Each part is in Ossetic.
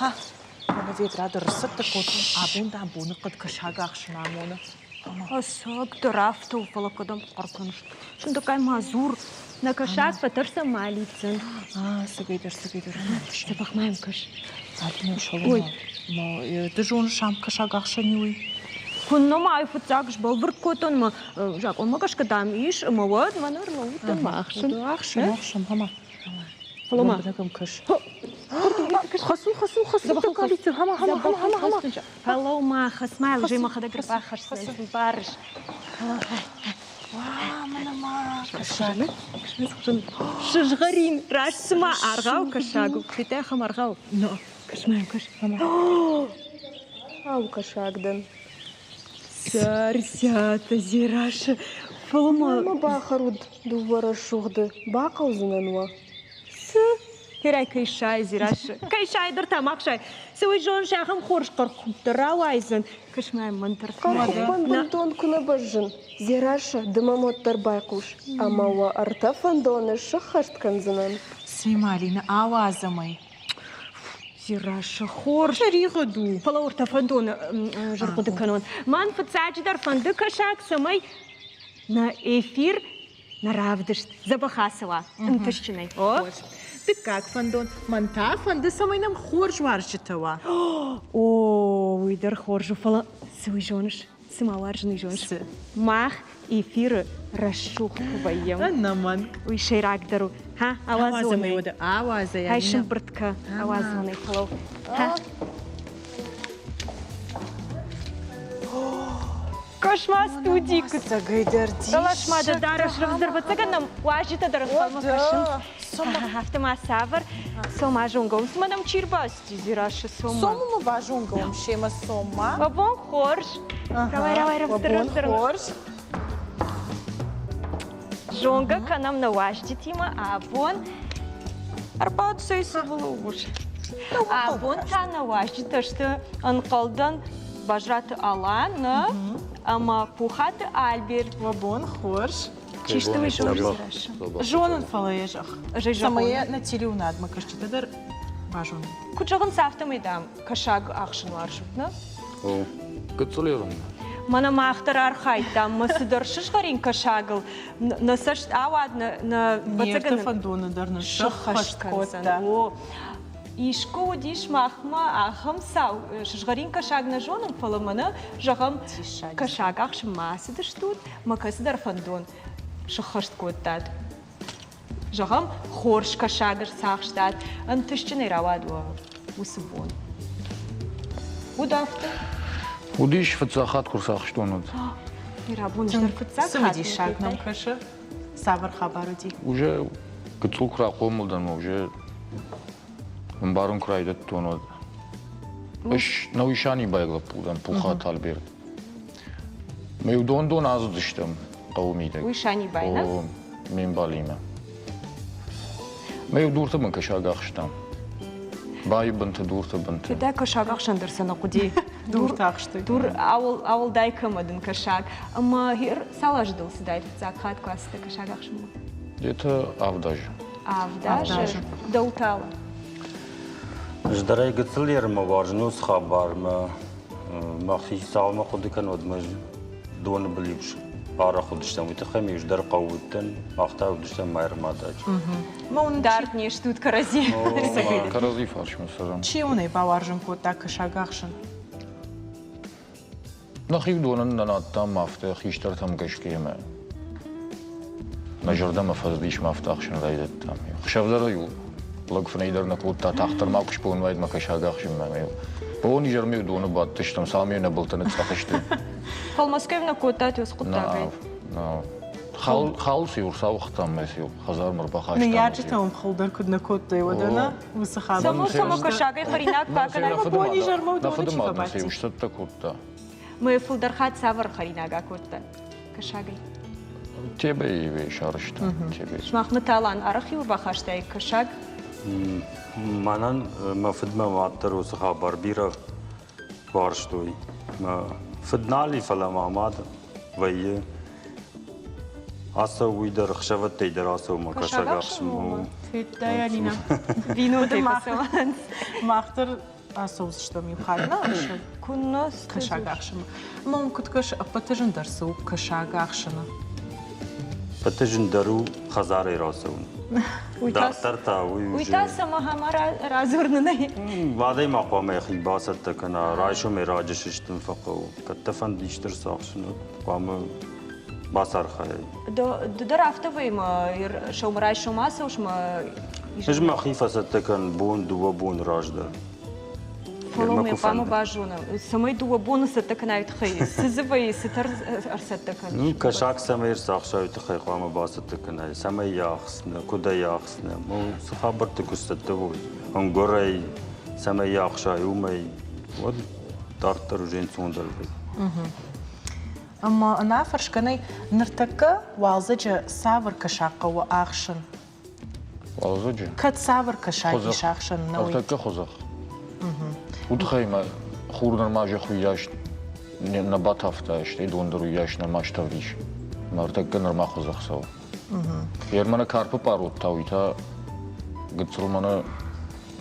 Ха, мӕнӕ ведра дӕр ӕрцӕттӕ кодтон, абон, дам, боныхъӕд кӕсаг ахсын амоны. Ӕцӕг дӕр афтӕ у, фӕлӕ кӕдӕм хъӕр кӕныс? Сындӕггай ма дзур, нӕ кӕсаг фӕтӕрсӕм ма алидздзӕн. Цӕгӕйдӕр, цӕгӕйдӕр. Дзӕбӕх ма йӕм кӕс. Алинӕ, Ой. Ды зоныс, ам кӕсаг ахсӕн и уый? Куыннӕ ма ай фыццаг сбӕлвырд кодтон ӕмӕ закъонмӕ гӕсгӕ, дам, ис, ӕмӕ уӕд мӕнӕ ӕрлӕууыдтӕн ма ахсын. Ахсын, ахсын, хама. Фӕлӕ ма. Лӕмбынӕг ӕм кӕс. Хӕцу, хӕцу, хӕцу, калиты, хама, хама, хама, хама, хама. Фӕлӕуу ма, хӕц ма, уже мӕхӕдӕг ӕрбахӕсдзынӕн, барыс. Сызгъӕрин, раст цыма аргъау кӕсаг у. Федтай ахӕм аргъау? Кӕс ма йӕм, кӕс. Ау кӕсаг дӕн. Царциатӕ, Дзерассӕ, фӕлӕ ма... Ма бахӕрут дыууӕ рӕсугъды, бахъӕудзынӕн уӕ. Цы? Херӕй кӕй сай, Дзерассӕ, кӕй сай дӕр та мах сай. Цы уый зоныс, ахӕм хорз хъӕрхуыпп дӕр рауайдзӕн. Кӕс ма йӕм, мӕн тӕрсын. Хъӕрхуыппӕн бынтон куы нӕ бӕззын. Дзерассӕ, ды мӕм уӕддӕр байхъус, ӕмӕ уӕ ӕртӕ фӕндоны сыххӕст кӕндзынӕн. Цӕй-ма, Алинӕ, ауадзӕм ӕй. Дзерассӕ, хорз. Тӕригъӕд у. Фӕлӕ ӕртӕ фӕндоны ӕз ӕрхъуыды кӕнон. Мӕн фыццаджыдӕр фӕнды кӕсаг, цӕмӕй нӕ эфир нӕ равдыст дзӕбӕх ацӕуа ӕнтыстджынӕй. О? Дыккаг фӕндон. Мӕн та фӕнды, цӕмӕй нӕм хорз уарзджытӕ уа. О, уый дӕр хорз у, фӕлӕ цы уый зоныс? Цы ма уарзын, уый зоныс? Цы? Мах эфиры рӕсугъд куы вӕййӕм. Ӕнӕмӕнг. Уый сӕйрагдӕр у. Ха, ауадзон ӕй. Ауадзӕй. Хай сымбырд кӕ, ауадзон ӕй, фӕлӕуу. Ха. Кошма студийы куыд Цӕгӕйдӕр Дӕлӕс ма дӕ дарӕс рӕвдздӕр ӕвӕццӕгӕн нӕм уазджытӕ дӕр ӕнхъӕлмӕ кӕсынц. Афтӕ ма цавӕр Сома зонгӕ у? Цымӕ нӕм чи рбацыди Дзерассӕ Сома? Сомы ма базонгӕ уӕм семӕ Сома. Уӕ бон хорз. Рауай, рауай, рӕвдздӕр, рӕвдздӕр. хорз. Зонгӕ кӕнӕм нӕ уазджытимӕ абон. Ӕрбацӕй сывылур. Абон та нӕ уазджытӕ сты ӕнхъӕлдӕн Базраты Алан ӕмӕ Пухаты Альберт. Уӕ бон хорз. Чи сты уый зоныс? Зонын, фӕлӕ йӕ зӕгъ. Цӕмӕй йӕ нӕ телеуынадмӕ кӕсджытӕ дӕр базонын. Куыд зӕгъынц, афтӕмӕй, дам, кӕсаг ахсын уарзут, нӕ? О, гыццыл ерын. Мӕнӕ мах дӕр архайдтам, мӕ цыдӕр сызгъӕрин кӕсагыл нӕ цӕст ауад, нӕ Не фӕндоны дӕр нын сӕххӕст кодта. О, искуы уыдис махмӕ ахӕм цау, сызгъӕрин кӕсаг нӕ зонын, фӕлӕ мӕнӕ, зӕгъӕм, кӕсаг ахсынмӕ ацыдыстут, мӕ кӕцыдӕр фӕндон сыххӕст кодтат. Зӕгъӕм, хорз кӕсаг ӕрцахстат, ӕнтыстджынӕй рауад уӕ уыцы бон. Уыд афтӕ? Уыдис, фыццаг хатт куы рцахстон, уӕд. Рабон дӕр фыццаг хатт. Цымыдисаг нӕм кӕсы. Цавӕр хабар уыди? Уже гыццыл куы рахъомыл дӕн, уже ӕмбарын куы райдыдтон, уӕд. Ӕз нӕуисӕни байлӕппу дӕн, Пухаты Альберт. Мӕ иу дон-дон азыдыстӕм хъӕуы мидӕг. Уый Санибай, нӕ? О, ме мбалимӕ. Мӕ иу дурты бын кӕсаг ахстам. Байы бынты, дурты бынты. Дӕ кӕсаг ахсӕн дӕр сӕ нӕ хъуыди. Дурты ахстой. Дур ауылдай кӕмӕ дын кӕсаг. Ӕмӕ цал азы дыл цыдаид фыццаг хатт куы ацыдтӕ кӕсаг ахсынмӕ? Где-то авд азы. Авд азы? Дӕу тала? Ӕз дӕр ӕй гыццыл ермӕ уарзын уыцы хабармӕ. Мӕхи цалынмӕ хъуыды кӕнын, уӕдмӕ доны был-иу арӕх уыдыстӕм. Уый тыххӕй ме дӕр хъӕуы уыдтӕн, мах та уыдыстӕм Майрӕмададжы. Дард не стут кӕрӕдзи. Кӕрӕдзи фарсмӕ цӕрӕм. Чи уын ӕй бауарзын кодта кӕсагахсын? Нӕхи уыдонӕн нӕ надтам афтӕ хистӕртӕм гӕсгӕ ӕмӕ нӕ зӕрдӕмӕ фӕцыдис мӕ афтӕ ахсын райдыдтам. Хсӕв дӕр-иу лӕг фынӕй дӕр нӕ кодта, тагъддӕр ма куы сбон уаид мӕ кӕсаг ахсынмӕ. Бон изӕрмӕ доны бадтыстӕм, цалынмӕ нӕ былтӕ ныцъцъӕх сты. Фӕлӕ Москвӕ нӕ кодтат уыцы хъуыддагӕй? Нӕ, Хал-иу ӕрцауыгътам мӕ сиу хӕдзармӕ ӕрбахастам. Ныййарджытӕ уым хыл дӕр куыд нӕ кодтой, уӕдӕ нӕ уыцы хабар. Цӕмӕ цӕмӕ кӕсагӕй хӕринаг бакӕнай? Бон-изӕрмӕ Нӕ уыдоны чи фыдымад нын фӕбадти? сӕ сцӕттӕ кодта. Мӕ фылдӕр хатт цавӕр хӕринаг акодта кӕсагӕй? Тебӕйы сарӕзта. Тебӕ. Сымах Мыталан арӕх-иу бахастай кӕсаг? Мӕнӕн мӕ фыдмӕ мад дӕр уыцы хабар бирӕ уарзтой. Мӕ фыд нал и, фӕлӕ мӕ мад вӕййы. Ацӕуы уый дӕр, ӕхсӕвӕдтӕй дӕр ацӕуы мӕ кӕсагахсынмӕ. Федтай, Алинӕ? Бинонтӕй фӕцӕуынц. Мах дӕр. ацӕудзыстӕм иу хатт нӕ ӕхсӕв. Куыннӕ кӕсаг ахсынмӕ. Ӕмӕ уым куыд кӕсы, ӕппӕты зындӕр цы у кӕсаг ахсыны? Ӕппӕты зындӕр у хӕдзарӕй рацӕуын. Дарддӕр та уый Уый та цӕмӕ ма радзурнынӕй? Адӕймаг хъуамӕ йӕхи бацӕттӕ кӕна, райсомӕй раджы сыстын фӕхъӕуы. Кӕд дӕ фӕнды исты рцахсын, уӕд хъуамӕ бацархайай. Ды дӕр афтӕ вӕййы мӕ сӕумӕрайсом ацӕуыс мӕ Ӕз мӕхи фӕцӕттӕ кӕн бон, дыууӕ боны раздӕр. Фӕлӕ мӕ хъуамӕ базонӕм, цӕмӕй дыууӕ боны цӕттӕ кӕнай тыххӕй, цы дзы вӕййы, цы ӕрцӕттӕ кӕныс? Ну, кӕсаг цӕмӕй ӕрцахсай, тыххӕй хъуамӕ бацӕттӕ кӕнай, цӕмӕй йӕ ахсына, куыд ӕй ахсына. Ну, цы хабӕртты куы сцӕттӕ уой, ӕнгуырӕй, цӕмӕй йӕ ахсай, уымӕй, уӕд дарддӕр уже ӕнцондӕр вӕййы. Ӕмӕ ӕнӕфӕрсгӕ нӕй, ныртӕккӕ уалдзӕджы цавӕр кӕсаг хъӕуы ахсын? Уалдзӕджы? Кӕд цавӕр кӕсаг ис ахсӕн нӕ уый? Ӕртӕккӕ хуызӕх. Уый тыххӕй мӕ хур нырма зӕхх уыйас нӕ батавта, стӕй дон дӕр уыйас нӕма стӕвд ис. Мӕ ӕртӕккӕ нырма хуызӕх цӕуы. Йер мӕнӕ карпы пъарод та уый та гыццыл мӕнӕ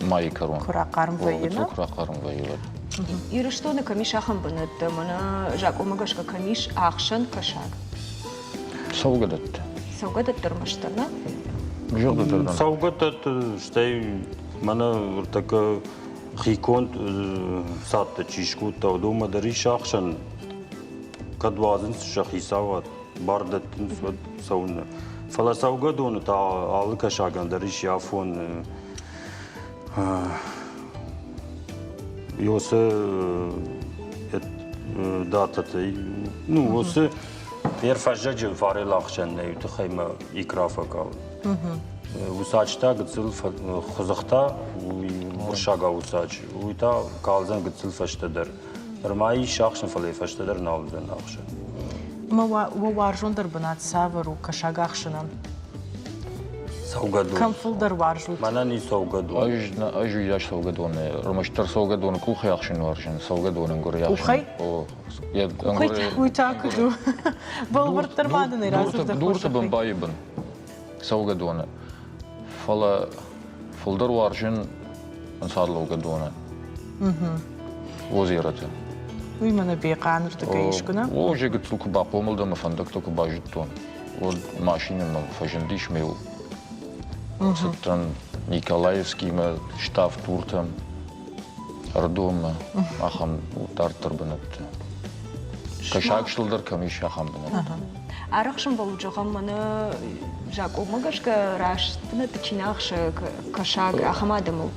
майы кӕрон. Куы рахъарм вӕййы, Гыццыл куы рахъарм вӕййы, уӕд. Ирыстоны кӕм ис ахӕм бынӕттӕ, мӕнӕ закъонмӕ гӕсгӕ кӕм ис ӕхсӕн кӕсаг? Цӕугӕдӕттӕ. Цӕугӕдӕттӕ ӕрмӕстдӕр, нӕ? Цӕугӕдӕттӕ, стӕй мӕнӕ ӕртӕккӕ хиконд цадтӕ чи скодта, уыдонмӕ дӕр ис ӕхсӕн. Кӕд уадзынц сӕ хицауад, бар дӕттынц, уӕд цӕуыннӕ. Фӕлӕ цӕугӕдоны та алы кӕсагӕн дӕр ис йӕ афон. Уыцы датӕтӕ, ну, уыцы Ӕрфӕззӕджы фарелӕхсӕн нӕ иу тыххӕй мӕ икра фӕкалд. Усач та гыццыл хуызыхта, уый уырыссагау усач, уый та калдзӕн гыццыл фӕстӕдӕр. Нырма ис ахсын, фӕлӕ фӕстӕдӕр нал уыдзӕн ахсын. Мӕ уӕ уарзондӕр бынат цавӕр у кӕсаг ахсынӕн? Цӕугӕдон. Кӕм фылдӕр уарзут? Мӕнӕн и цӕугӕдон. Ӕз, ӕз уыйас цӕугӕдоны, ӕрмӕстдӕр цӕугӕдоны къухӕй ахсын уарзын, цӕугӕдоны ӕнгуырӕй ахсын. Къухӕй? О, Уый та куыд у? Бӕлвырддӕр ма дын ӕй радзырдта Дурты бын байы бын, цӕугӕдоны. Фӕлӕ фылдӕр уарзын ӕнцад лӕугӕдоны. Озераты. Уый мӕнӕ Бехъанырдыгӕй искуы, нӕ? О, же гыццыл куы бахъомыл дӕн, мӕ фӕндӕгтӕ куы базыдтон, уӕд машинӕ мӕм фӕзындис ме Цыдтӕн Николаевскимӕ Ставд-Дуртӕм. Ӕрыдонмӕ, ахӕм дарддӕр бынӕтты. Кӕсаг дӕр кӕм ис, ахӕм бынӕтты. Арӕх сӕмбӕлут, зӕгъӕм, мӕнӕ закъонмӕ гӕсгӕ раст бынӕтты чи нӕ ахсы кӕсаг, ахӕм адӕмыл.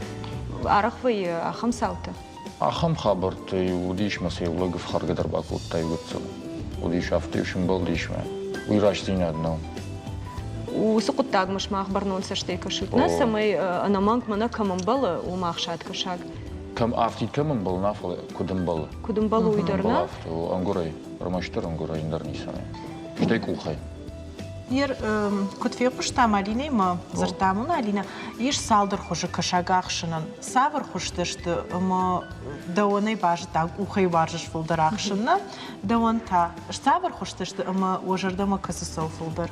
Арӕх вӕййы ахӕм цаутӕ? Ахӕм хабӕрттӕ-иу уыдис мӕ сӕ иу лӕг ӕфхӕргӕ дӕр бакодта иу гыццыл. Уыдис афтӕ-иу сӕмбӕлдис мӕ. Уый рӕстдзинад нӕу. Уыцы хъуыддагмӕ сымах бӕрнон цӕстӕй кӕсут, нӕ, цӕмӕй ӕнӕмӕнг мӕнӕ кӕм ӕмбӕлы, уым ӕхсад кӕсаг. Кӕм афтид кӕм ӕмбӕлы, нӕ, фӕлӕ куыд ӕмбӕлы. Куыд ӕмбӕлы, уый дӕр нӕ? Афтӕ, ӕнгуырӕй, ӕрмӕстдӕр ӕнгуырӕй, ӕндӕр ницӕмӕй. Стӕй къухӕй. Ер, куыд фехъуыстам Алинӕимӕ, дзырдтам уын Алинӕ, ис цалдӕр хуызы кӕсаг ахсынӕн. Цавӕр хуызтӕ сты ӕмӕ дӕуӕнӕй базыдтам, къухӕй уарзыс фылдӕр ахсын, нӕ? Дӕуӕн та цавӕр хуызтӕ сты ӕмӕ уӕ зӕрдӕмӕ кӕцы цӕуы фылдӕр?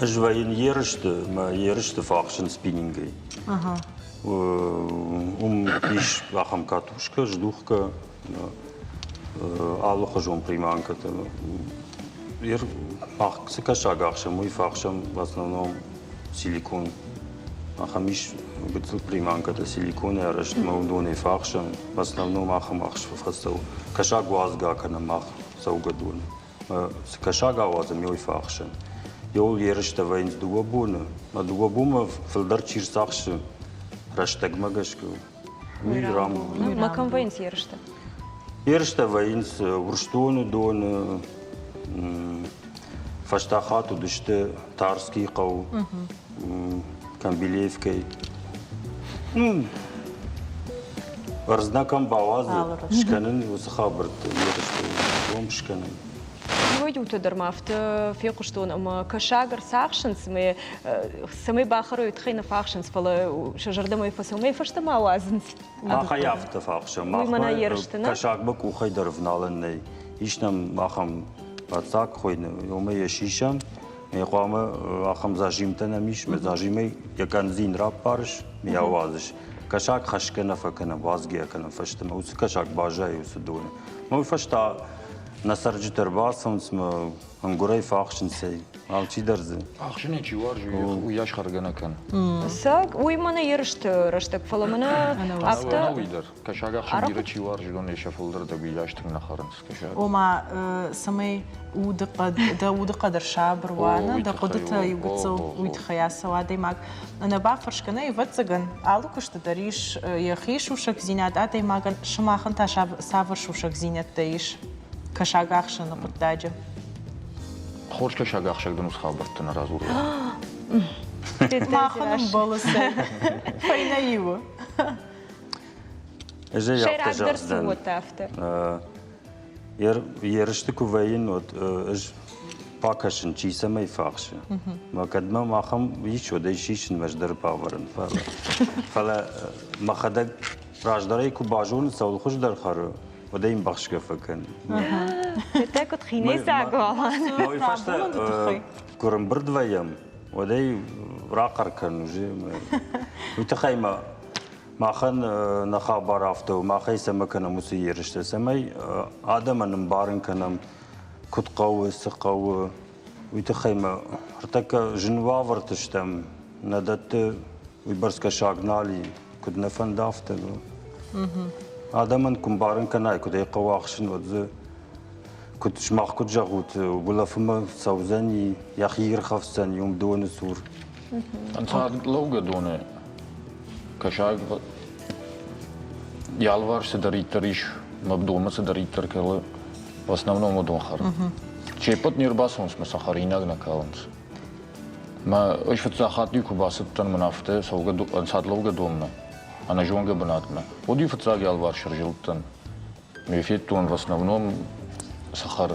Ӕз вӕййын ерысты, мӕ ерысты фӕхсын спиннингӕй. Уым ис ахӕм катушкӕ, здухгӕ, алыхуызон приманкӕтӕ. Цы кӕсаг ахсӕм, уый фӕхсӕм в основном силикон. Ахӕм ис гыццыл приманкӕтӕ силиконӕй арӕзт ӕмӕ уыдонӕй фӕхсӕм. В основном ахӕм ӕхсфы фӕцӕуы. Кӕсаг уадзгӕ кӕнӕм мах цӕугӕдоны. Цы кӕсаг ауадзӕм, уый фӕхсӕм. Еуыл ерыстӕ вӕййынц дыууӕ боны. Мӕ дыууӕ бонмӕ фылдӕр чи рцахсы рӕстӕгмӕ гӕсгӕ, уый рамбулы. Ма кӕм вӕййынц ерыстӕ? Ерыстӕ вӕййынц Урсдоны доны, фӕстаг хатт уыдысты Тарскийы хъӕу, Камбилеевкӕй. Ну, ӕрдз нӕ кӕм бауадзы скӕнын уыцы хабӕртты ерысты уым скӕнын. Иуӕй-иутӕ дӕр ма афтӕ фехъуыстон, ӕмӕ кӕсаг ӕрцахсынц, цӕмӕй бахӕрой, тыххӕй нӕ фӕхсынц, фӕлӕ сӕ зӕрдӕмӕ фӕцӕуы, фӕстӕмӕ ауадзынц. Махӕй афтӕ фӕхсӕм. Махмӕ ерысты, нӕ? Кӕсагмӕ къухӕй дӕр ӕвналӕн нӕй. Ис нӕм ахӕм ӕцӕг хуыйны, уымӕ йӕ сисӕм. Хъуамӕ ахӕм зажимтӕ нӕм ис, мӕ зажимӕй йӕ къӕндзин раппарыс, йӕ ауадзыс. Кӕсаг хӕсгӕ нӕ фӕкӕнӕм, уадзгӕ кӕнӕм фӕстӕмӕ. Уыцы кӕсаг баззайы уыцы доны. Мӕ уый фӕстӕ нӕ цӕрджытӕ ӕрбацӕуынц мӕ ӕнгуырӕй фӕахсынц ӕй. Алчидӕр дзы. Ахсынӕй чи уарзы, уыйас хӕргӕ нӕ кӕны. Саг, уый мӕнӕ ерысты рӕстӕг, фӕлӕ мӕнӕ афтӕ... Ӕнӕуый дӕр. Кӕсаг ахсын бирӕ чи уарзы, уыдон сӕ фылдӕр дӕр уыйас тынг нӕ хӕрынц кӕсаг. Ома, цӕмӕй удыхъӕд, дӕ удыхъӕд ӕрсабыр уа, нӕ дӕ хъуыдытӕ иугыццыл уый тыххӕй ацӕуа адӕймаг. Ӕнӕбафӕрсгӕ нӕ, ӕвӕццӕгӕн, алы куысты дӕр ис йӕхи сусӕгдзинад адӕймагӕн. Сымахӕн та цавӕр сусӕгдзинӕдтӕ ис кӕсагахсыны хъуыддаджы? Хорз кӕсагахсӕг дын уыцы хабӕрттӕ нӕ радзурдзӕн. Махӕн ӕмбӕлы сӕ фӕйнӕ иуы. Ӕз ӕй афтӕ Сӕйрагдӕр цы зӕгъдзӕн. уӕд афтӕ? Ерысты куы вӕййын, уӕд ӕз бакӕсын, чи цӕмӕй фӕхсы. Мӕ кӕд мӕм ахӕм ис, уӕд ӕй сисын ӕз дӕр бавӕрын. Фӕлӕ, фӕлӕ мӕхӕдӕг раздӕрӕй куы базонын, цӕуыл хуыздӕр хӕры, уӕд ӕй ӕмбӕхсгӕ фӕкӕн. Тӕ куыд хинӕйдзаг уалан. Уый фӕстӕ куы рымбырд вӕййӕм, уӕд ӕй рахъӕр кӕн уже. Уый тыххӕй мӕ Махӕн нӕ хабар афтӕ у, махӕй цӕмӕ кӕнӕм уыцы ерыстӕ, цӕмӕй адӕмӕн ӕмбарын кӕнӕм, куыд хъӕуы, цы хъӕуы. Уый тыххӕй мӕ ӕртӕккӕ зын уавӕрты стӕм, нӕ дӕтты уыйбӕрц кӕсаг нал и, куыд нӕ фӕнды, афтӕ. Адӕмӕн куы мбарын кӕнай, куыд ӕй хъӕуы ахсын, уӕд дзы куыд сымах куыд зӕгъут, улӕфынмӕ цӕудзӕни, йӕхи ирхӕфсдзӕни уым доны цур. Ӕнцад лӕугӕ доны кӕсаг йӕ алыварс цыдӕриддӕр ис, мӕ донмӕ цыдӕриддӕр кӕлы, в основном уыдон хӕры. Се ппӕт не рбацӕуынц мӕ сӕ хӕринаг нӕ калынц. Мӕ ӕз фыццаг хатт-иу куы бацыдтӕн мын афтӕ цӕугӕ ӕнцад лӕугӕ донмӕ, ӕнӕзонгӕ бынатмӕ, уӕд-иу фыццаг йӕ алыварс ӕрзылдтӕн. Ме федтон в основном сахар.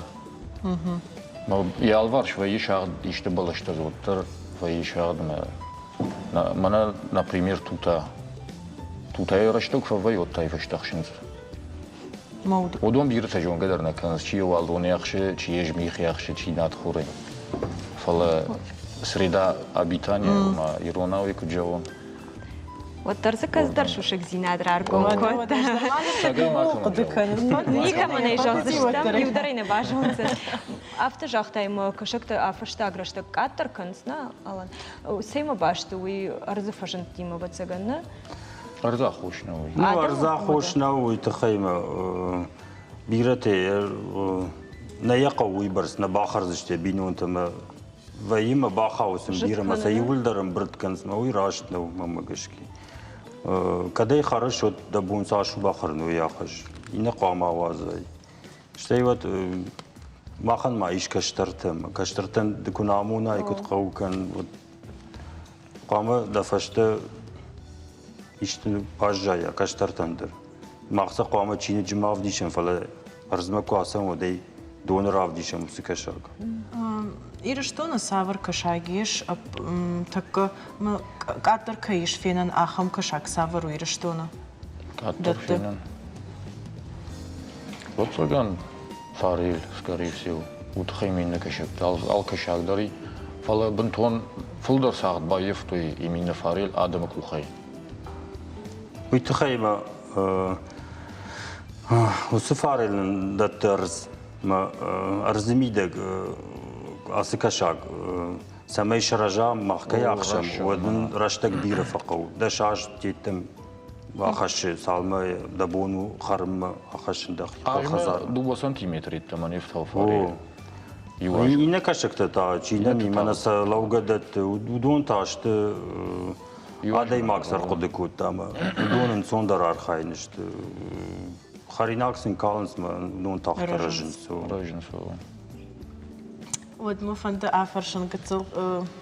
Йӕ алыварс вӕййы сагъд исты бӕлӕстӕ дзы уӕддӕр вӕййы сагъд мӕнӕ, например, тута. Тутайы рӕстӕг фӕвӕййы, уӕд та фӕстӕ хсынц. Уыдон бирӕтӕ зонгӕ дӕр нӕ кӕнынц, чи йӕ уӕлдоны ӕхсы, чи йӕ змихы ӕхсы, чи надхуры. Фӕлӕ среда обитания, ома иронау куыд зӕгъон, Уӕддӕр дзы кӕцыдӕр сусӕгдзинад раргом кодта. Хъуыды кӕнын. Никӕмӕн ӕй зӕгъдзыстӕм, иу дӕр ӕй нӕ базондзӕн. Афтӕ загътай, мӕ кӕсӕгтӕ фӕстаг рӕстӕг къаддӕр кӕнынц, нӕ, Алан? Цӕимӕ баст у уый ӕрдзы фӕзындтимӕ, ӕвӕццӕгӕн, нӕ? Ӕрдзы аххос нӕу уый. Ну, ӕрдзы аххос нӕу уый тыххӕй мӕ бирӕтӕ нӕ йӕ хъӕуы уыйбӕрц нӕ бахӕрдзысты бинонтӕ мӕ вӕййы мӕ бахауы сын бирӕ мӕ сӕ иууылдӕр ӕмбырд кӕнынц мӕ уый раст нӕу мӕнмӕ гӕсгӕ. Кӕд ӕй хӕрыс, уӕд дӕ бон цас у бахӕрын, уый ахӕсс. Иннӕ хъуамӕ ауадзай. Стӕй уӕд махӕн ма ис кӕстӕртӕ. Кӕстӕртӕн ды куы нӕ амонай, куыд хъӕуы кӕн, уӕд хъуамӕ дӕ фӕстӕ исты баззайа кӕстӕртӕн дӕр. Мах сӕ хъуамӕ чиныджы ма ӕвдисӕм, фӕлӕ ӕрдзмӕ куы ацӕуӕм, уӕд ӕй доны равдисӕм уыцы кӕсаг. Ирыстоны цавӕр кӕсаг ис, тӕккӕ къаддӕр кӕй ис фенӕн, ахӕм кӕсаг цавӕр у Ирыстоны? Къаддӕр фенӕн? Ӕвӕццӕгӕн, форель, скорее всего. Уый тыххӕй ме иннӕ кӕсӕгтӕ алкӕсаг дӕр и. Фӕлӕ бынтон фылдӕр цагъд баййӕфтой именно форель адӕмы къухӕй. Уый тыххӕй мӕ уыцы форель нын дӕтты ӕрдз. Мӕ ӕрдзы мидӕг ацы кӕсаг цӕмӕй сырӕза, мах кӕй ахсӕм, уӕд нын рӕстӕг бирӕ фӕхъӕуы. Дӕс аз деттӕм ахӕссы, цалынмӕ дӕ бон у хӕрынмӕ ахӕссын дӕхи хӕдзар. Дыууӕ сантиметры йеддӕмӕ не фтауы форель. Иннӕ кӕсӕгтӕ та, чи нӕм и, мӕнӕ сӕ лӕугӕ дӕтты, уыдон та сты адӕймаг сӕ ӕрхъуыды кодта ӕмӕ уыдон ӕнцондӕр архайын сты. Хӕринаг сын калынц мӕ уыдон тагъддӕр рӕзынц. Рӕзынц. Уӕд мӕ фӕнды афӕрсын гыццыл,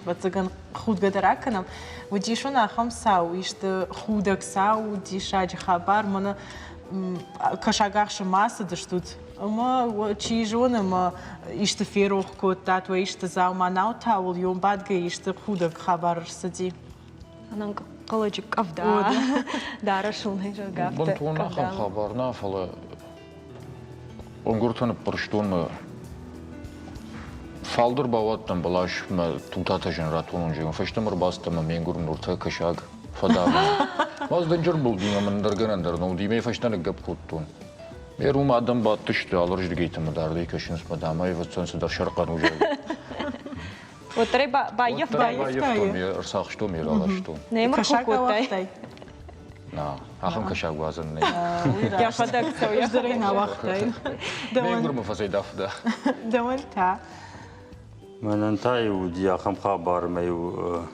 ӕвӕццӕгӕн, худгӕ дӕр акӕнӕм. Уыдис уын ахӕм цау, исты худӕг цау, диссаджы хабар, мӕнӕ кӕсагахсы ма цыдыстут ӕмӕ чи зоны, ӕмӕ исты ферох кодтат, уӕ исты дзаума нау тауыл бадгӕ исты худӕг хабар ӕрцыди. Ӕнӕнхъӕлӕджы къӕвда дарӕсыл нӕ зӕгъгӕ, афтӕ Бынтон ахӕм хабар нӕ, фӕлӕ ӕнгуыртӕ ныппӕрстон мӕ фалдӕр бауадтӕн бӕласмӕ тутатӕ зын ратонон зӕгъын. Фӕстӕмӕ ӕрбацыдтӕн ӕмӕ ме нгуыр нуртӕ кӕсаг фӕдавын. Ма дынджыр булдимӕ мын ӕндӕр гӕнӕн дӕр нӕ уыди, ме фӕстӕ ныггӕпп кодтон. Ме рум адӕм бадтысты алырздыгӕй ӕмӕ дардӕй кӕсынц мӕ дам, ӕвӕццӕн цыдӕр сӕрхъӕн у, зӕгъгӕ. Уӕддӕр ӕй баййӕфтай? Баййӕфтон, ӕрцахстон, ме раластон. Нӕ мыр Кӕсаг кодтай? ауагътай? На, ахӕм кӕсаг уадзӕн нӕй. Йӕхӕдӕг цӕуы. Ӕз дӕр ӕй нӕ ауагътаин. Ме нгуырмӕ фӕцӕйдафта. Дӕуӕн та? Мӕнӕн та-иу уыди ахӕм хабар, ӕмӕ-иу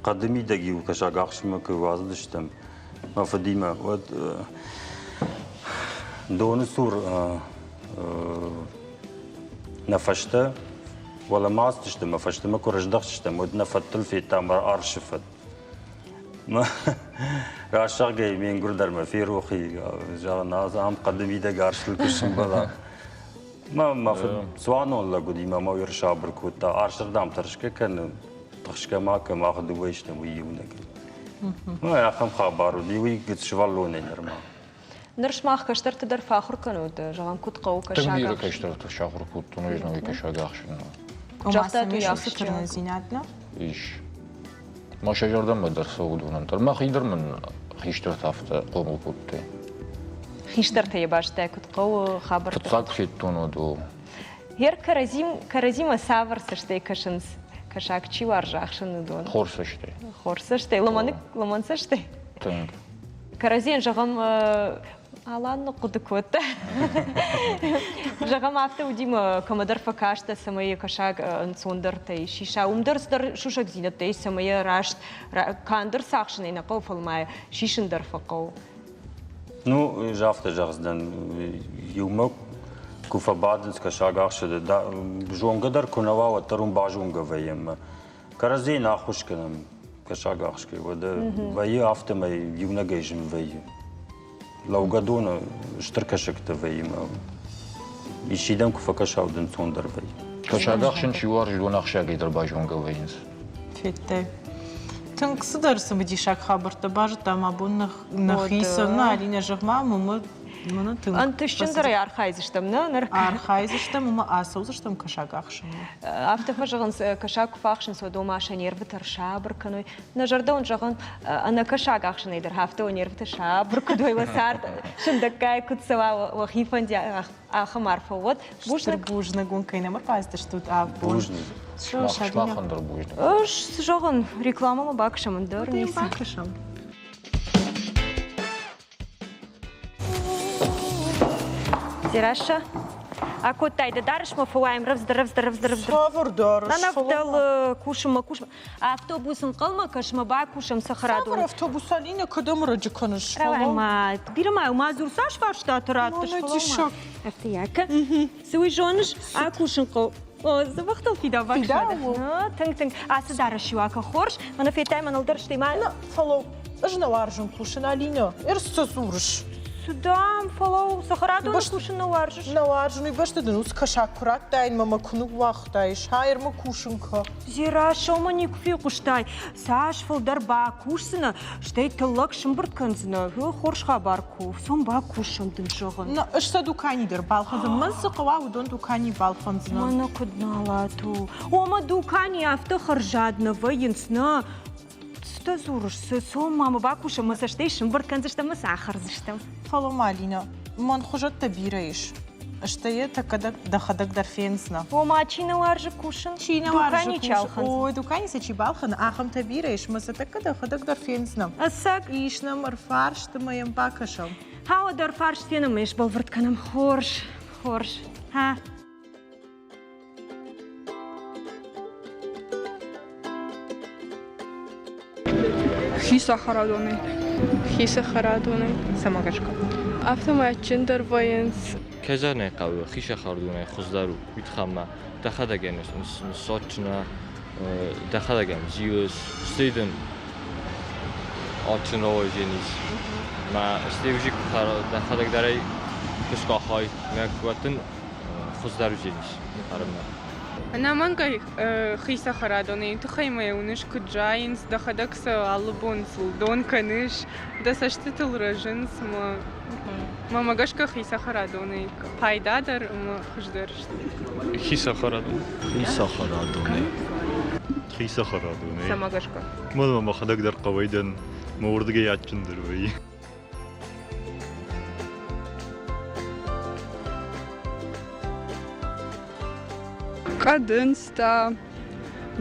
хъӕды мидӕг-иу кӕсаг ахсынмӕ куы уадзыдыстӕм мӕ фыдимӕ, уӕд доны цур нӕ фӕстӕ уӕлӕмӕ ацыдыстӕм ӕмӕ фӕстӕмӕ куы рыздӕхтыстӕм, уӕд нӕ фӕдтыл федтам арсы фӕд. Раст зӕгъгӕй, ме нгуыр дӕр мӕ ферох и, зӕгъын, ам хъӕды мидӕг арсыл куы сӕмбӕла. Мӕ фыд цуанон лӕг уыди, мӕ мӕ ӕрсабыр кодта. Арсырдӕм тӕрсгӕ кӕны, тыхсгӕ ма кӕн, мах дыууӕ стӕм, уый иунӕг. Ну, ахӕм хабар уыди, уый сывӕллонӕй нырма. Ныр сымах кӕстӕрты дӕр фӕахуыр кӕнут, зӕгъӕм, куыд хъӕуы кӕсаг Тынг бирӕ кӕстӕрты сахуыр кодтон, ӕз нӕуи кӕсаг ахсынмӕ. Загътат, уый уыцы тырнындзинад нӕ? Ис. Мӕ сӕ зӕрдӕмӕ дӕр цӕуы уыдонӕн дӕр. Мӕхи дӕр мын хистӕртӕ афтӕ хъомыл кодтой. Хистӕртӕ йӕ базыдтай, куыд хъӕуы хабӕрттӕ? Фыццаг федтон уӕд о. Гъер кӕрӕдзимӕ цавӕр цӕстӕй кӕсынц? Кӕсаг чи уарзы ахсын, уыдон? Хорз цӕстӕй. Хорз цӕстӕй? Лымӕн цӕстӕй? Тынг. Кӕрӕдзийӕн зӕгъӕм, Алан ныхъхъуыды кодта. Зӕгъӕм, афтӕ уыди мӕ кӕмӕдӕр фӕкастӕ, цӕмӕй йӕ кӕсаг ӕнцондӕртӕй сиса. Уым дӕр цыдӕр сусӕгдзинӕдтӕ ис, цӕмӕй йӕ раст канд ӕрцахсынӕй нӕ хъӕуы, фӕлӕ ма йӕ сисын дӕр фӕхъӕуы. Ну, ӕз афтӕ зӕгъдзынӕн, иумӕ куы фӕбадынц кӕсаг ахсыды, зонгӕ дӕр куы нӕ уа, уӕддӕр уым базонгӕ вӕййӕм. Кӕрӕдзийӕн ӕххуыс кӕнӕм кӕсаг ахсгӕ, уӕдӕ вӕййы афтӕмӕй иунӕгӕй зын вӕййы. Лӕугӕ доны стыр кӕсӕгтӕ вӕййы мӕ исчи дӕм куы фӕкӕса, уӕд ӕнцондӕр вӕййы. Кӕсаг ахсын чи уарзы, уыдон ахсиагӕй дӕр базонгӕ вӕййынц. Федтай. Тынг цыдӕр цымыдисаг хабӕрттӕ базыдтам абон нӕхицӕн. Нӕ, Алинӕ, зӕгъ-ма, мӕ мӕнӕ тынг Ӕнтыстджындӕрӕй архайдзыстӕм, нӕ? Ныр архайдзыстӕм ӕмӕ ацӕудзыстӕм кӕсаг ахсынмӕ. Афтӕ фӕзӕгъынц, кӕсаг куы фӕахсынц, уӕд ома сӕ нервытӕ ӕрсабыр кӕной. Нӕ зӕрдӕ уын зӕгъын, ӕнӕ кӕсаг ахсынӕй дӕр афтӕ уӕ нервытӕ сабыр куыд уой, уӕ цард сындӕггай куыд цӕуа, уӕхи фӕндиаг ахӕм арфӕ уӕд. Бузныг. Бузныг уын, кӕй нӕм ӕрбацыдыстут абон. Бузныг. Сымахӕн дӕр бузныг. Ӕз цы зӕгъын, рекламӕмӕ бакӕсӕм ӕндӕр ницы. Бакӕсӕм. Дзерассӕ, акодтай дӕ дарӕсмӕ фӕуайӕм рӕвдздӕр, рӕвдздӕр, рӕвдздӕр, рӕвдздӕр. Цавӕр дарӕс? Нӕ ӕвдӕлы кусынмӕ, кусынмӕ. Автобус ӕнхъӕлмӕ кӕсмӕ бакусӕм цӕхӕрадоны. Цавӕр автобус, Алинӕ, кӕдӕм рӕджы кӕныс? Рауай ма, бирӕ ма ма дзур, цас фарстатӕ раттыс? Мӕнӕ диссаг. Ӕртыйӕкӕ. Цы уый зоныс, акусын хъӕуы. О, дзӕбӕхтыл фидау баксады. Тынг, тынг. Ацы дарӕс-иу акӕ хорз. Мӕнӕ федтай мӕныл дӕр, стӕй ма... Фӕлӕуу, ӕз нӕ уарзын кусын, Алинӕ. Ӕрц дзурыс. Цы дам, фӕлӕуу, цӕхӕрадоны кусын нӕ уарзыс? Нӕ уарзын, уый бӕсты дын уыцы кӕсаг куы радтаин мӕ мӕ куы ныууагътаис, хайырмӕ кусын кӕ. Зерасомӕ никуы фехъуыстай, цас фылдӕр бакусдзынӕ, стӕй тыллӕг сымбырд кӕндзынӕ. Хорз хабар куы, цом бакусӕм дын зӕгъын. Нӕ, ӕз сӕ дукани дӕр балхӕндзынӕн. Мӕн цы хъӕуа, уыдон дукани балхӕндзынӕн. Мӕнӕ куыд налат у. Омӕ дукани афтӕ хӕрзад нӕ вӕййынц, нӕ. Цытӕ дзурыс, цы, цом ма мӕ бакусӕм, мӕ цӕстӕй сымбырд кӕндзыстӕм ӕмӕ сӕ ахӕрдзыстӕм. Фӕлӕ ма, Алинӕ, мӕн хуызӕттӕ бирӕ ис. Стӕй йӕ тӕккӕ дӕхӕдӕг дӕр фендзынӕ. Ома, чи нӕ уарзы кусын? Чи нӕ уарзы Дукани чи кусын? ӕлхӕндзӕн? Ой, дукани сӕ чи балхӕны, ахӕмтӕ бирӕ ис, мӕ сӕ тӕккӕ дӕхӕдӕг дӕр фендзынӕ. Ӕцӕг? Ис нӕм ӕрфарст ӕмӕ йӕм бакӕсӕм. Ха, уӕд ӕрфарст фенӕм ӕмӕ сбӕлвырд кӕнӕм. Хорз, хорз. Ха. Хи цӕхӕрадонӕй. Хи цӕхӕрадонӕй. Цӕмӕ гӕсгӕ? Афтӕмӕй адджындӕр вӕййынц. Кӕй зӕгъын ӕй хъӕуы, хи сахардонӕй хуыздӕр у, уый тыххӕй ма дӕхӕдӕг ӕм ныссадджынӕ, дӕхӕдӕг ӕм зилыс, стӕй дын адджын рауайдзӕнис. Мӕ стӕй уже дӕхӕдӕг дӕр ӕй куы скъахай, мӕ уӕд дын хуыздӕр уыдзӕнис хӕрынмӕ. Ӕнӕмӕнгӕй хи цӕхӕрадонӕй тыххӕй мӕ уыныс, куыд зайынц, дӕхӕдӕг сӕ алы бон сыл дон кӕныс, дӕ цӕстытыл рӕзынц ӕмӕ мӕмӕ гӕсгӕ хи цӕхӕрадонӕй пайдадӕр ӕмӕ хуыздӕр сты. Хи цӕхӕрадон. Хи цӕхӕрадонӕй. Хи цӕхӕрадонӕй. Цӕмӕ гӕсгӕ? Уымӕн ӕмӕ мӕхӕдӕг дӕр хъӕуӕй дӕн, мӕ уырдыгӕй адджындӕр вӕййы. Хъӕдындзтӕ,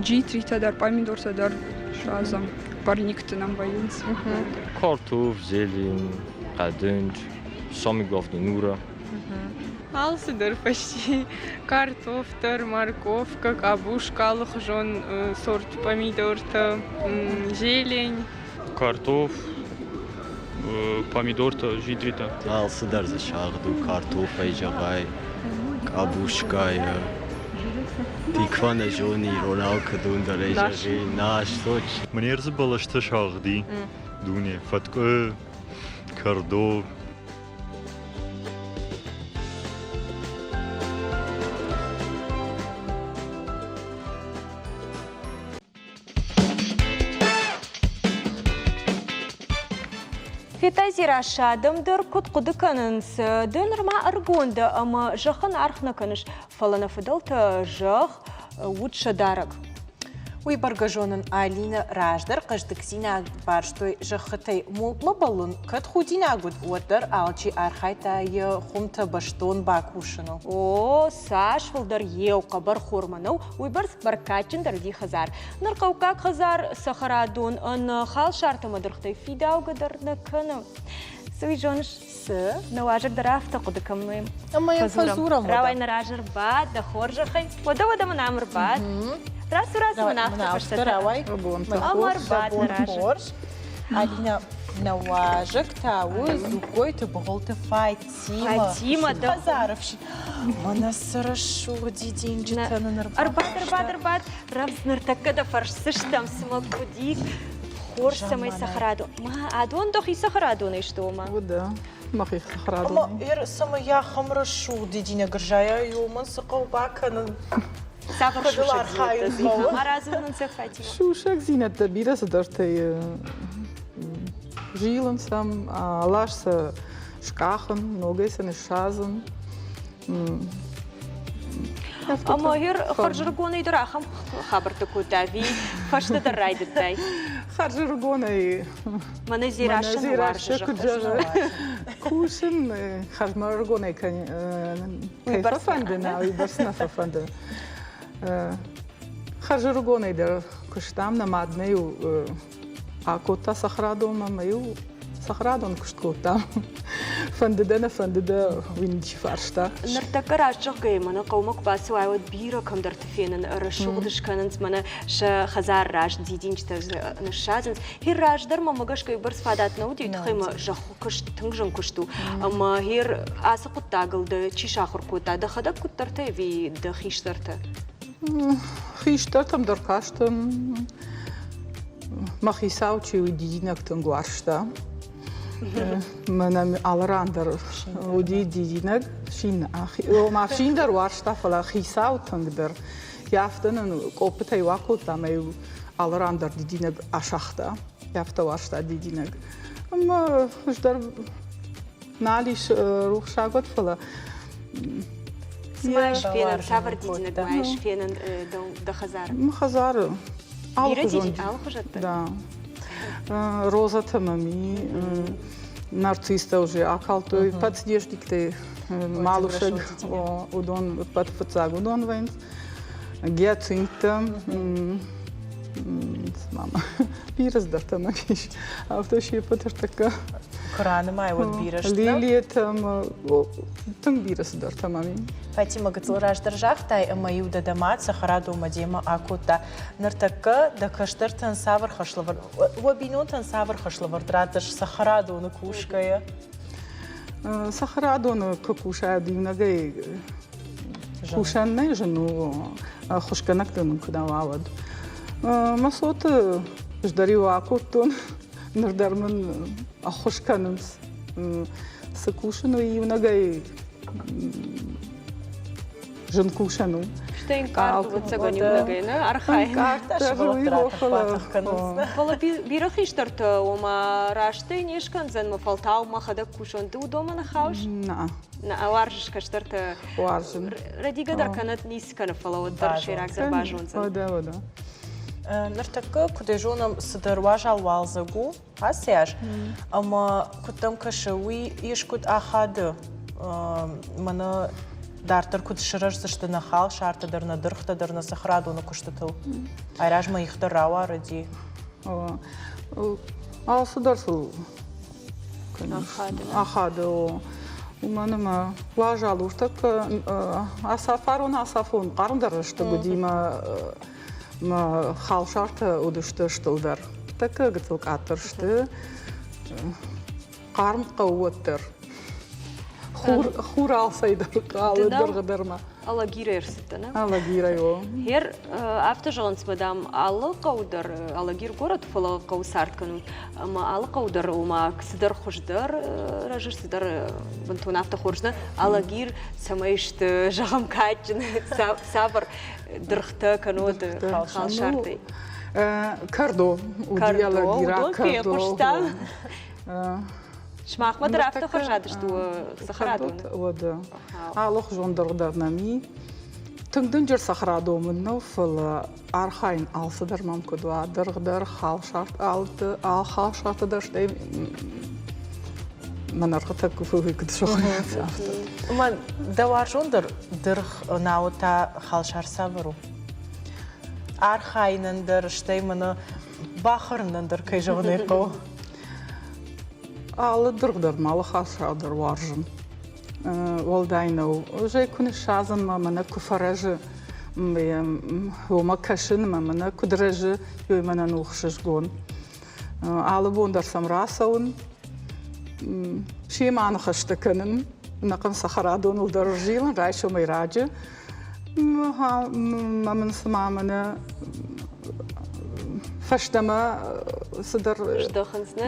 джитритӕ дӕр, пъамидортӕ дӕр садзӕм. Парникты нӕм вӕййынц. Картоф, зелень, хъӕдындз, самый главный нура. Алцыдӕр почти. Картоф дӕр, морковка, къабуска, алыхуызон сорт помидортӕ, зелень. Картоф, помидортӕ, джитритӕ. Алцыдӕр дзы сагъд у картофӕй зӕгъай, къабускайӕ. Тиква нӕ зоны иронау куыд уындӕр ӕй зӕгъи, нас, точно. Мне ӕрдзы бӕлӕстӕ сагъди дуне, фӕткъуы, кӕрдо. Федтай Дзерассӕ, адӕм дӕр куыд хъуыды кӕнынц, ды нырма ӕрыгон дӕ ӕмӕ зӕххӕн аргъ нӕ кӕныс, фӕлӕ нӕ фыдӕлтӕ зӕгъ, уыд сӕ дарӕг. Уый бӕргӕ зонын, Алинӕ раздӕр хъӕздыгдзинад барстой зӕххытӕй. Мулкмӕ бӕллын кӕд худинаг уыд, уӕддӕр алчи архайдта йӕ хуымтӕ бӕстон бакусыныл. О, цас фылдӕр еу хъӕбӕрхор мӕнӕу, уыйбӕрц бӕркадджындӕр уыди хӕдзар. Ныр хъӕуккаг хӕдзар цӕхӕрадон ӕнӕ халсартӕ ӕмӕ дыргътӕй фидаугӕ дӕр нӕ кӕны. Цы уый зоныс? Цы? Нӕ уазӕг дӕр афтӕ хъуыды кӕмӕ. Ӕмӕ йӕм фӕдзурӕм. Рауай нӕ разы ӕрбад, дӕ хорзӕхӕй. Уӕдӕ, уӕдӕ мын ам ӕрбад. Рацу, рацу мын афтӕ фӕстӕ. Рауай. Ам ӕрбад нӕ разы. Хорз. Алинӕ, нӕ уазӕг та у Зугойты Быгъуылты Фатимӕ. Фатимӕ, дӕ хӕдзары фсин. Мӕнӕ цы рӕсугъд дидинджытӕ нын ӕрбад, ӕрбад, ӕрбад. Рӕвдз ныртӕккӕ дӕ фӕрсдзыстӕм, цымӕ куыд и хорз, цӕмӕй цӕхӕрадон. Ма адон дӕхи цӕхӕрадонӕй сты, ома? Уыд, мӕхи цӕхӕрадонӕй. Ӕмӕ цӕмӕй ахӕм рӕсугъд дидинӕг ӕрзайа, уымӕн цы хъӕуы бакӕнын? Цавӕр сусӕгдзинӕдтӕ ма радзурын сӕ Фатимӕ? Сусӕгдзинӕдтӕ бирӕ цыдӕртӕ зилын сӕм, лас сӕ скъахын, ногӕй сӕ ныссадзын. Ӕмӕ гьер хӕрзӕрыгонӕй дӕр ахӕм хабӕрттӕ кодта ӕви фӕстӕдӕр райдыдтай? Хӕрзӕрыгонӕй. Мӕнӕ Дзерассӕ уарзы куыд зӕгъы. Кусын хӕрзмӕрыгонӕй кӕй фӕфӕнды, нӕ, уыйбӕрц нӕ фӕфӕнды. Хӕрзӕрыгонӕй дӕр куыстам, нӕ мад нӕ-иу акодта цӕхӕрадонмӕ ӕмӕ-иу цӕхӕрадон куыст кодтам. Фӕнды дӕ, нӕ фӕнды дӕ, уый ничи фарста. Ныртӕккӕ раст зӕгъгӕйӕ, мӕнӕ хъӕумӕ куы бацӕуай, уӕд бирӕ кӕмдӕрты фенын рӕсугъд скӕнынц, мӕнӕ сӕ хӕдзар раст дидинджытӕ ныссадзынц. Хир раздӕр мӕмӕ гӕсгӕ бӕрц фадат нӕ уыди, тыххӕй мӕ зӕххы куыст тынг зын куыст у. Ӕмӕ хир ацы хъуыддагыл дӕ чи сахуыр кодта, дӕхӕдӕг куыддӕртӕ ӕви дӕ хистӕртӕ? Хистӕртӕм дӕр кастӕн. Мӕ хицау чи уый дидинӕг тынг уарзта. Мӕнӕ алы ран дӕр уыди дидинӕг. Фсин, ома фсин дӕр уарзта, фӕлӕ хицау тынгдӕр. Йӕ афтӕ нын къоппытӕй акодта ӕмӕ-иу алы ран дӕр дидинӕг асагъта. Йӕ афтӕ уарзта дидинӕг. Ӕмӕ ӕз дӕр нал ис рухсаг уӕд, фӕлӕ Цы ма ис фенӕн, цавӕр дидинӕг ма ис фенӕн дӕ хӕдзары? Мӕ хӕдзары алыхуызон. Алыхуызӕттӕ? Да. Розӕтӕ мӕм и, нарцисстӕ уже акалдтой, подснежниктӕй малусӕг, уыдон ӕппӕт фыццаг уыдон вӕййынц. Гиацинттӕ, мама, бирӕ цыдӕртӕ мӕм ис. Афтӕ се ппӕт ӕртӕккӕ. Куы ранымай, уӕд бирӕ сты. Лилиятӕ тынг бирӕ цыдӕртӕ мӕм и. Фатимӕ гыццыл раздӕр загътай, ӕмӕ-иу дӕ дӕ мад цӕхӕрадонмӕ демӕ акодта. Ныртӕккӕ дӕ кӕстӕртӕн цавӕр хӕслӕвӕрд, уӕ бинонтӕн цавӕр хӕслӕвӕрд раттыс цӕхӕрадоны кусгӕйӕ? Цӕхӕрадоны куы кусай, иунӕгӕй кусӕн нӕ зын у, ӕххуысгӕнӕг дын куы нӕ уа, уӕд. Мӕ цоты ӕз дӕр-иу акодтон, ныр дӕр мын ӕххуыс кӕнынц. Цы кусын, уый иунӕгӕй зын кусӕн у. Стӕй ӕнкъард ӕвӕццӕгӕн иунӕгӕй нӕ архайын. Фӕлӕ бирӕ хистӕртӕ, ома растӕй не скӕндзӕн мӕ фӕлтау мӕхӕдӕг кусон, ды уыдонмӕ нӕ хауыс? Нӕ. Нӕ уарзыс кӕстӕртӕ? Уарзын. Рӕдигӕ дӕр кӕнӕд ницы кӕны, фӕлӕ уӕддӕр сӕйрагдӕр базондзӕн. Уӕдӕ, уӕдӕ. Ныртӕккӕ, куыд ӕй зонӕм, цыдӕр уазал уалдзӕг у ацы аз, ӕмӕ куыд дӕм кӕсы, уый искуыд ахады мӕнӕ дарддӕр куыд сырӕздзысты нӕ халсартӕ дӕр, нӕ дыргътӕ дӕр, нӕ цӕхӕрадоны куыстытыл? Айразмӕ их дӕр рауарыди. Алцыдӕр сыл ахады. Уымӕн ӕмӕ уазал уртӕккӕ ацафарон ацафон хъармдӕр рӕстӕг уыди мӕ мӕ халсартӕ уыдысты стылдӕр. Тӕккӕ гыццыл къаддӕр сты. Хъарм хъӕуы уӕддӕр. Хур, хур алцӕй дӕр алы дыргъы дӕр ма. Алагирӕй ӕрцыдтӕ, нӕ? Алагирӕй, о. Хер, афтӕ зӕгъынц, мадам, алы хъӕу дӕр, Алагир горӕт, фӕлӕ хъӕуы цард кӕнут, ӕмӕ алы хъӕу дӕр, ома, цыдӕр хуыздӕр рӕзы, цыдӕр бынтон афтӕ хорз нӕ. Алагир цӕмӕй сты, зӕгъӕм, кадджын, цавӕр дыргътӕ кӕнод халсартӕй? Кӕрдо. Кӕрдо, уыдон фехъуыстам. Сымахмӕ дӕр афтӕ хӕрзад сты цӕхӕрадоны? Уӕдӕ. Алыхуызон дыргъ дӕр нӕм и. Тынг дынджыр цӕхӕрадон мын нӕу, фӕлӕ архайын алцыдӕр мӕм куыд уа. Дыргъ дӕр, халсарт, алты, халсарты дӕр, стӕй мӕнӕргъытӕ куыд сыхынц, афтӕ. Мӕн дӕ уарзондӕр дыргъ науӕд та халсар цавӕр у? Архайынӕн дӕр, стӕй мӕнӕ бахӕрынӕн дӕр, кӕй зӕгъын ӕй хъӕуы. Алы дыргъ дӕр ма алы халсар дӕр уарзын. Уӕлдай нӕу. Ӕз ӕй куы ныссадзын мӕ мӕнӕ куы фӕрӕзы, уымӕ кӕсын мӕ мӕнӕ куыд рӕзы, уый мӕнӕн у ӕхсызгон. Алы бон дӕр сӕм рацӕуын, семӕ аныхӕстӕ кӕнын, ӕнӕхъӕн цӕхӕрадоныл дӕр ӕрзилын райсомӕй раджы. Мӕ мын цыма мӕнӕ фӕстӕмӕ цыдӕр здӕхынц, нӕ?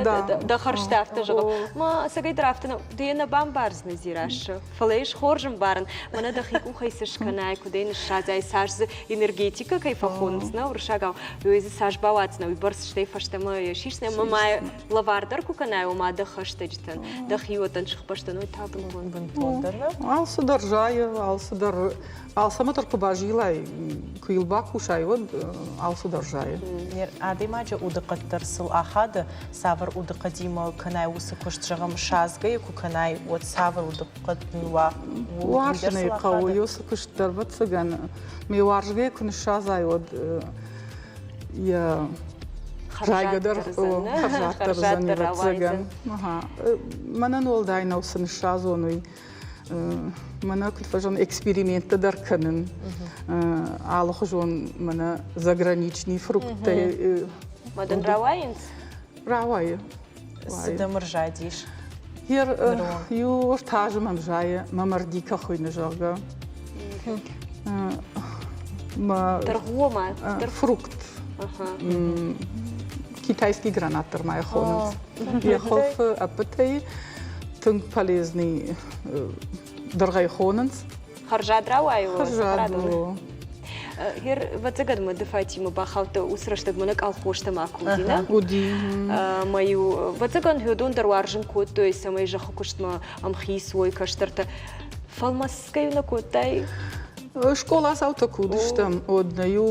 Дӕ хӕрзтӕ афтӕ зӕгъын. Ма ӕцӕгӕйдӕр афтӕ нӕ, ды йӕ нӕ бамбардзынӕ, Дзерассӕ, фӕлӕ ис хорз ӕмбарын, мӕнӕ дӕхи къухӕй цы скӕнай, куыд ӕй ныссадзай, цас дзы энергетикӕ кӕй фӕхонынц, нӕ, уырыссагау, уый дзы цас бауадздзынӕ, уый бӕрц стӕй фӕстӕмӕ йӕ сисдзынӕ ӕмӕ ма лӕвар дӕр куы кӕнай, ома дӕ хӕстӕджытӕн, дӕхиуӕттӕн, сыхбӕстӕн, уый та бынтон. Бынтондӕр нӕ? Алцыдӕр зайы, алцыдӕр алцӕмӕ дӕр куы базилай, куы йыл бакусай, уӕд алцыдӕр зайы. Адӕймаджы удыхъӕд дӕр сыл ахады, цавӕр удыхъӕдимӕ кӕнай уыцы куыст, зӕгъӕм, садзгӕйы куы кӕнай, уӕд цавӕр удыхъӕд уа? Уарзын ӕй хъӕуы, уыцы куыст дӕр, ӕвӕццӕгӕн, ме уарзгӕйӕ куы ныссадзай, уӕд йӕ зайгӕ дӕр хӕрзаддӕр уыдзӕн, ӕвӕццӕгӕн. Мӕнӕн уӕлдай нӕу, цы ныссадзон, уый. Мӕнӕ куыд фӕзӕгъын, эксперименттӕ дӕр кӕнын. Алыхуызон мӕнӕ заграничный фрукттӕй. Мӕ дын рауайынц? Рауайы. Цы дӕм ӕрзадис? Иу ӕртӕ мӕм зайы, мӕ мӕрдикӕ хуыйны, зӕгъгӕ. Дыргъуома? Фрукт. Китайский гранат дӕр ма йӕ хонынц. Йӕ хуылфы ӕппӕтӕй тынг полезный дыргъӕй хонынц. Хӕрзад рауайы? Хӕрзад у. Гер, ӕвӕццӕгӕн мӕ ды Фатимӕ бахаудтӕ уыцы рӕстӕг мӕнӕ колхозтӕ ма куы уыди, нӕ? Уыди. Мӕ-иу, ӕвӕццӕгӕн, уыдон дӕр уарзын кодтой, цӕмӕй зӕххы куыстмӕ ӕмхиц уой кӕстӕртӕ. Фӕлмӕцгӕ-иу нӕ кодтай? Скъоладзаутӕ куы уыдыстӕм, уӕд нӕ-иу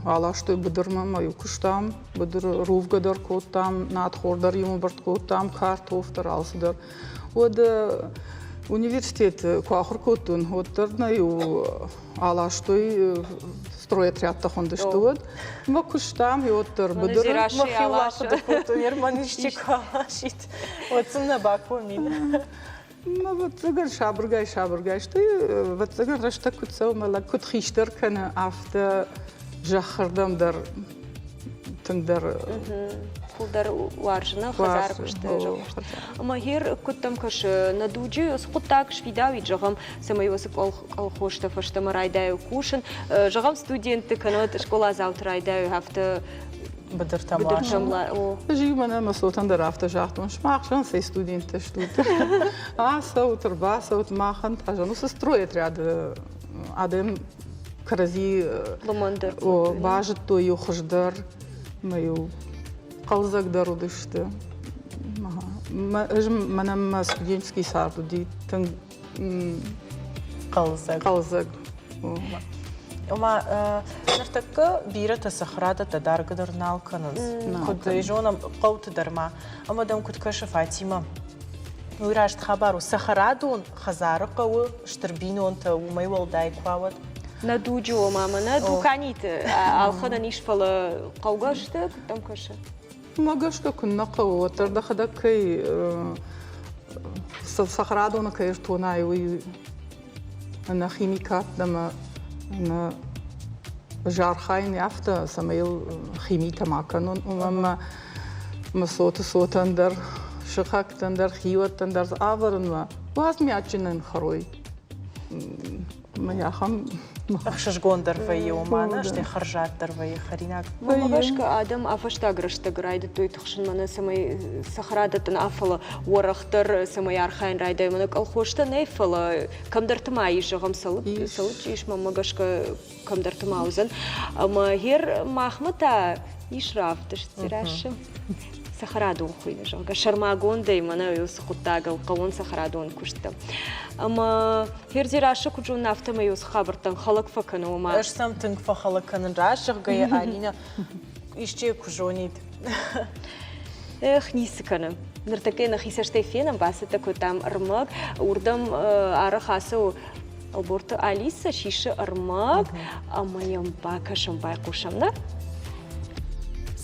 аластой быдырмӕ, мӕ-иу куыстам. Быдыры рувгӕ дӕр кодтам, надхор дӕр иу ӕмбырд кодтам, картоф дӕр, алцыдӕр. Уӕд университеты куы ахуыр кодтон, уӕддӕр нӕ-иу аластой стройотрядтӕ хуындысты уӕд. Мӕ куыстам, уӕддӕр быдыры. Мӕхи ахъуыды кодтон, Ерманисчи куы аласид, уӕд сын нӕ бакомин. Ӕвӕццӕгӕн, сабыргай-сабыргай, стӕй ӕвӕццӕгӕн рӕстӕг куыд цӕуы, мӕ лӕг куыд хистӕр кӕны, афтӕ зӕххырдӕм дӕр тынгдӕр фылдӕр уарзыны хӕдзары куысты ӕмӕ гъер куыд дӕм кӕсы нӕ дуджы цы хъуыддаг сфидауид зӕгъӕм цӕмӕй уыцы колхозтӕ фӕстӕмӕ райдайой кусын зӕгъӕм студентты кӕнӕ скъоладзауты райдайой афтӕ быдыртӕм ласын. Ӕз-иу мӕнӕ мӕ цотӕн дӕр афтӕ загътон, сымах зӕгъын цӕй студенттӕ стут. Ацӕут, ӕрбацӕут, махӕн та зӕгъын, уыцы стройотряды адӕм кӕрӕдзи базыдтой-иу хуыздӕр, мӕ-иу хъӕлдзӕгдӕр уыдысты. Ӕз мӕнӕ мӕ студенческий цард уыди тынг хъӕлдзӕг. Хъӕлдзӕг. Ома ныртӕккӕ бирӕтӕ цӕхӕрадӕттӕ даргӕ дӕр нал кӕнынц. Куыд ӕй зонӕм, хъӕуты дӕр ма. Ӕмӕ дӕм куыд кӕсы, Фатимӕ? Уый раст хабар у. Цӕхӕрадон хӕдзары хъӕуы стыр бинонтӕ, уымӕй уӕлдай куы уа, уӕд. Нӕ дуджы, ома мӕнӕ дуканиты ӕлхӕнӕн ис, фӕлӕ хъӕугӕ сты, куыд дӕм кӕсы? Уымӕ гӕсгӕ куыннӕ хъӕуы, уӕддӕр дӕхӕдӕг кӕй цӕхӕрадоны кӕй ӕртонай, уый ӕнӕ химикаттӕ ӕмӕ ӕнӕ ӕз архайын афтӕ, цӕмӕй йыл химитӕ ма кӕнон, ӕмӕ мӕ цоты цотӕн дӕр, сыхӕгтӕн дӕр, хиуӕттӕн дӕр ӕвӕрынмӕ уадз ме адджынӕн хӕрой. Ахӕм ӕхсызгондӕр вӕййы уымӕн, стӕй хӕрзаддӕр вӕййы хӕринаг. Уымӕ гӕсгӕ адӕм а фӕстаг рӕстӕг райдыдтой тыхсын мӕнӕ цӕмӕй цӕхӕрадӕттӕ нӕ, фӕлӕ уӕрӕхдӕр цӕмӕй архайын райдайой. Мӕнӕ колхозтӕ нӕй, фӕлӕ кӕмдӕрты ма ис, зӕгъӕм, Цӕлыччы ис, мӕнмӕ гӕсгӕ кӕмдӕрты ма уыдзӕн. Ӕмӕ гъер махмӕ та ис равдыст Дзерассӕ. Цӕхӕрадон хуыйны, зӕгъгӕ, сӕрмагондӕй мӕнӕ уыцы хъуыддагыл хъӕуон цӕхӕрадон куысттӕ. Ӕмӕ Хердзерассӕ куыд зонын, афтӕмӕй уыцы хабӕрттӕн хӕлӕг фӕкӕны, ома. Ӕз сӕм тынг фӕхӕлӕг кӕнын раст зӕгъгӕйӕ, Алинӕ, исчи куы зонид. Эх, ницы кӕны. Ныртӕккӕ нӕхи цӕстӕй фенӕм, бацӕттӕ кодтам ӕрмӕг. Уырдӕм арӕх ацӕуы Ӕлборты Алиса сисы ӕрмӕг ӕмӕ йӕм бакӕсӕм, байхъусӕм, нӕ?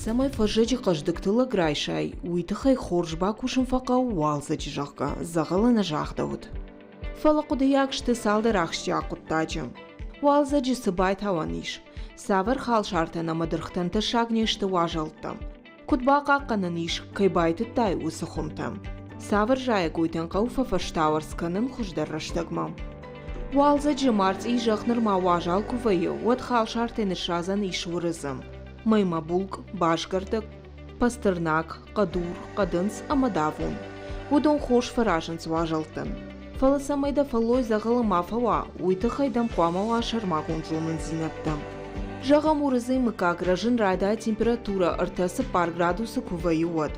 Цӕмӕй фӕззӕджы хъӕздыг тыллӕг райсай, уый тыххӕй хорз бакусын фӕхъӕуы уалдзӕджы, зӕгъгӕ, дзӕгъӕлы нӕ загъдӕуыд. Фӕлӕ хъуыдыйаг сты цалдӕр ахсджиаг хъуыддаджы. Уалдзӕджы цы байтауӕн ис? Цавӕр халсартӕн ӕмӕ дыргътӕн тӕссаг не сты уазӕлттӕ? Куыд бахъахъхъӕнӕн ис, кӕй байтыдтай, уыцы хуымтӕ? Цавӕр зайӕгойтӕн хъӕуы фӕфӕстауӕрц кӕнын хуыздӕр рӕстӕгмӕ? Уалдзӕджы мартъийы зӕхх нырма уазал куы вӕййы, уӕд халсартӕ ныссадзӕн ис уырыдзы. Мӕймӕ булкъ, басгӕрдӕг, пастернак, хъӕдур, хъӕдындз ӕмӕ давон. Уыдон хорз фӕразынц уазӕлттӕн. Фӕлӕ цӕмӕй дӕ фӕллой дзӕгъӕлы ма фӕуа, уый тыххӕй дӕм хъуамӕ уа сӕрмагонд зонындзинӕдтӕ. Зӕгъӕм, уырыдзыйы мыггаг рӕзын райдайы температурӕ 3-4 градусы куы вӕййы, уӕд.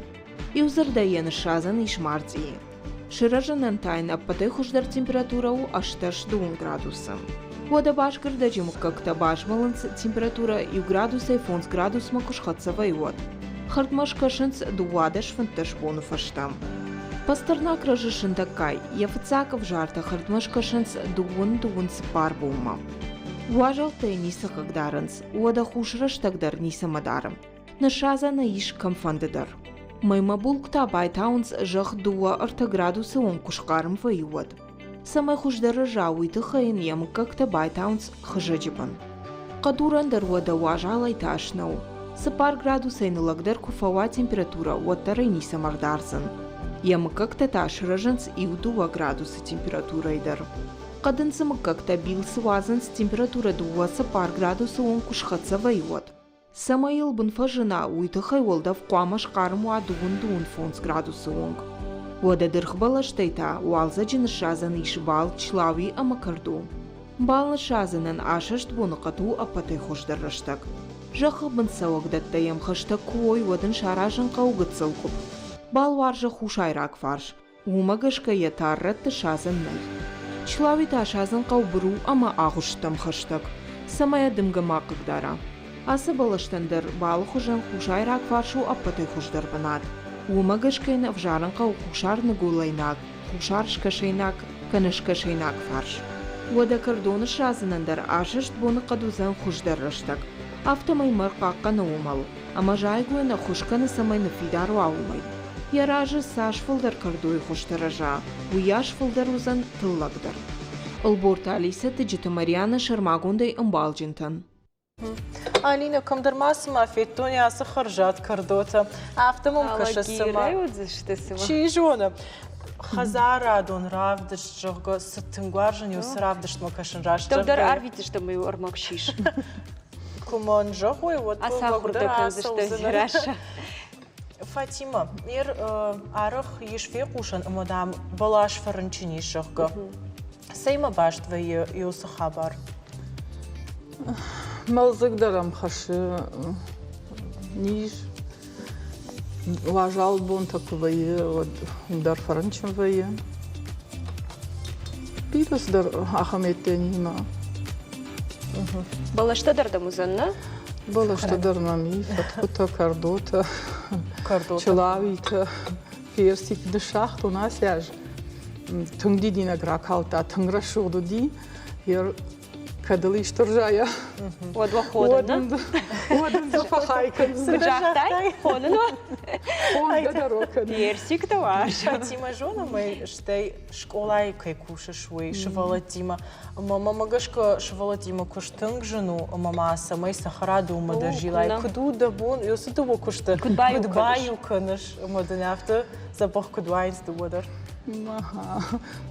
Иу дзырдӕй йӕ ныссадзӕн ис мартъийы. Сырӕзынӕн та йын ӕппӕтӕй хуыздӕр температурӕ у 8-10 градусы. Уӕдӕ басгӕрдӕджы мыггӕгтӕ базмӕлынц температурӕ иу градусӕй 5 градусмӕ куы схӕццӕ вӕййы, уӕд. Хӕрдмӕ скӕсынц 12-15 боны фӕстӕ. Пастернак рӕзы сындӕггай, йӕ фыццаг ӕвзартӕ хӕрдмӕ скӕсынц дыууын-дыууын цыппар бонмӕ. Уазӕлттӕй ницы хъыгдарынц, уӕдӕ хус рӕстӕг дӕр ницӕмӕ дары. Ныссадзӕн ӕй ис кӕмфӕнды дӕр. Мӕймӕ булкъ та байтауынц зӕхх дыууӕ-ӕртӕ градусы онг куы схъарм вӕййы, уӕд. Цӕмӕй хуыздӕр рӕза, уый тыххӕй йын йӕ мыггӕгтӕ байтауынц хызӕджы бын. Хъӕдурӕн дӕр уӕдӕ уазалӕй тас нӕу. Цыппар градусӕй ныллӕгдӕр куы фӕуа температурӕ, уӕддӕр ӕй ницӕмӕ рдардзӕн. Йӕ мыггӕгтӕ та сырӕзынц иу-дыууӕ градусы температурӕйы дӕр. Хъӕдындзы мыггӕгтӕ билцъ уадзынц температурӕ дыууӕ-цыппар градусы онг куы схӕццӕ вӕййы, уӕд. Цӕмӕй йыл бын фӕзына, уый тыххӕй уӕлдӕф хъуамӕ схъарм уа дыууын-дыууын фондз градусы онг. Уӕдӕ дыргъбӕлӕстӕй та уалдзӕджы ныссадзӕн ис бал, члауи ӕмӕ кӕрдо. Бал ныссадзынӕн асӕст боныхъӕд у ӕппӕтӕй хуыздӕр рӕстӕг. Зӕххы бын цӕуӕг дӕттӕ йӕм хӕстӕг куы уой, уӕд ын саразын хъӕуы гыццыл къуыпп. Бал уарзы хуссайраг фарс, Уымӕ гӕсгӕ йӕ тар рӕтты садзӕн нӕй. Члауи та садзын хъӕуы быру ӕмӕ агъуысттӕм хӕстӕг, цӕмӕй йӕ дымгӕ ма хъыгдара. Ацы бӕлӕстӕн дӕр балы хуызӕн хуссайраг фарс у ӕппӕтӕй хуыздӕр бынат. Уымӕ гӕсгӕ йын ӕвзарын хъӕуы хуссар-ныгуылӕйнаг, хуссар-скӕсӕйнаг кӕнӕ скӕсӕйнаг фарс. Уӕдӕ кӕрдоны садзынӕн дӕр асӕст боныхъӕд уыдзӕн хуыздӕр рӕстӕг. Афтӕмӕй мӕр хъахъхъӕны уымӕл, ӕмӕ зайӕгойӕн ӕххуыс кӕны, цӕмӕй ныффидар уа, уымӕй. Йӕ разы цас фылдӕр кӕрдойы хуызтӕ рӕза, уыйас фылдӕр уыдзӕн тыллӕг дӕр. Ӕлборты Алисӕ Тыджыты Марьянӕ сӕрмагондӕй ӕмбалджынтӕн. Алинӕ, кӕмдӕр ма цыма федтон ацы хӕрзад кӕрдотӕ. Афтӕ мӕм кӕсы, цыма. Чи зоны. Хӕдзарадон равдыст, зӕгъгӕ, цы тынг уарзын, уыцы равдыстмӕ кӕсын раст. Дӕу дӕр арвитдзыстӕм иу ӕрмӕг сис. Куы мӕн зӕгъой, уӕд Ацахуыр дӕ кӕндзысты, Дзерассӕ. Фатима, ныр арӕх ис фехъусӕн ӕмӕ, дам, бӕлас фӕрынчын ис, зӕгъгӕ. Цӕимӕ баст вӕййы уыцы хабар? Мӕлдзыг дӕр ӕм хӕссы низ. Уазал бонтӕ куы вӕййы, уӕд уым дӕр фӕрынчын вӕййы. Бирӕ цыдӕр ахӕм еттенимӕ. Бӕлӕстӕ дӕр дӕм уыдзӕн, нӕ? Бӕлӕстӕ дӕр нӕм и, фӕткъуытӕ, кӕрдотӕ, чылауитӕ, персик ныссагътон ацы аз. Тынг дидинӕг ракалдта, тынг рӕсугъд уыди. Кӕд ыл исты рзайа, уӕд уӕ хонын, нӕ? Уӕд ын дзы фӕхай кӕндзынӕ. Цы загътай? Хонын уӕ? Хонгӕ дӕр окӕнын. Персиктӕ уарз. Фатимӕ зонӕм ӕй, стӕй скъолайы кӕй кусыс, уый сывӕллӕттимӕ. Ӕмӕ мӕмӕ гӕсгӕ сывӕллӕттимӕ куыст тынг зын у, ӕмӕ ма цӕмӕй цӕхӕрадонмӕ дӕр зилай. Куыд у дӕ бон, уыцы дыууӕ куысты куыд баиу кӕныс, ӕмӕ дын афтӕ дзӕбӕх куыд уайынц дыууӕ дӕр?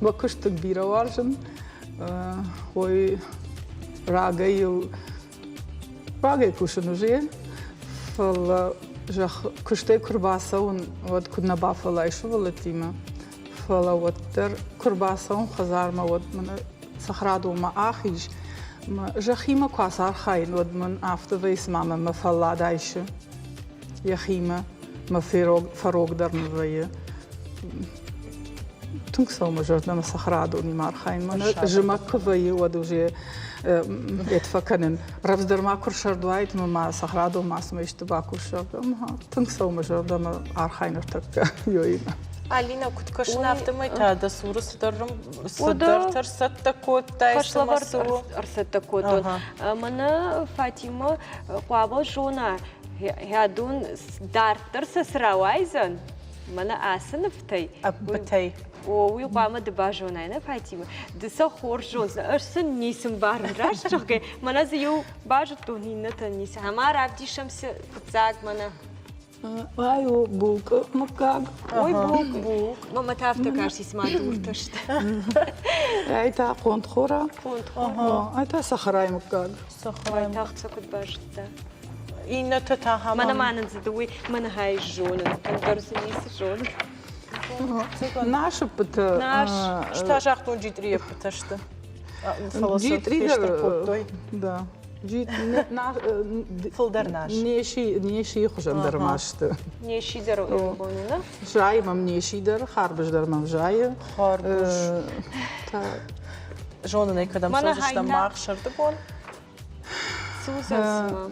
Мӕ куыст тынг бирӕ уарзын. Ой, рагӕй йыл рагӕй кусын уже, фӕлӕ зӕгъ, куыстӕй куы рбацӕуын, уӕд куыд нӕ бафӕллай сывӕллӕттимӕ, фӕлӕ уӕддӕр куы рбацӕуын хӕдзармӕ, уӕд мын цӕхӕрадонмӕ ахиз. Зӕххимӕ куы ацархайын, уӕд мын афтӕ вӕййы, цыма мӕ мӕ фӕллад айсы йӕхимӕ, мӕ фӕрогдӕр мын вӕййы. Тынг цӕуы мӕ зӕрдӕмӕ цӕхӕрадонимӕ архайын. Мӕнӕ зымӕг куы вӕййы, уӕд уже эт фӕкӕнын. Рӕвдздӕр ма куы рсӕрд уаид ӕмӕ ма цӕхӕрадонмӕ цыма исты бакусӕг. Тынг цӕуы мӕ зӕрдӕмӕ архайын ӕртӕккӕ ёимӕ. Алина, куыд кӕсын, афтӕмӕй та дӕ цуры цыдӕр цыдӕртӕ ӕрцӕттӕ кодтай, Хӕслӕвӕрд ӕрцӕттӕ кодтон. Мӕнӕ Фатимӕ хъуамӕ зона, хӕдон дарддӕр сӕ цы рауайдзӕн, Мӕнӕ ацы нывтӕй. Ӕппытӕй. О, уый хъуамӕ ды базонай, нӕ, Фатимӕ? Ды сӕ хорз зондзынӕ. Ӕз сын ницы мбарын, раст зӕгъгӕ. Мӕнӕ дзы иу базыдтон, иннӕтӕн ницы. Ӕмӕ равдисӕм сӕ фыццаг мӕнӕ. Ай у булкъы мыггаг. Ой, булк, булк. Мамӕ та афтӕ касти, цыма дуртӕ сты. Ай та хъонтхора. Хъонтхора. Ай та сахарайы мыггаг. Сахарайы. Тагъд сӕ куыд базыдта. Иннӕтӕ та ахӕм. Мӕнӕ ма нын дзы уый мӕнӕ хай зонын, ӕндӕр дзы ницы зонын. Насыппыты. Нас. Ста загътон джитърийы ӕппытӕ сты. Фӕлӕ сӕ Джитъри дӕр фестыр кодтой. Да. Фылдӕр нас. Несийы хуызӕн дӕр ма сты. Неси дӕр бон у, Зайы мӕм неси дӕр, харбыз дӕр мӕм зайы. Харбыз. Зонын ӕй, кӕдӕм цӕудзыстӕм мах сӕрдыгон. Цы уыдзӕн цымӕ?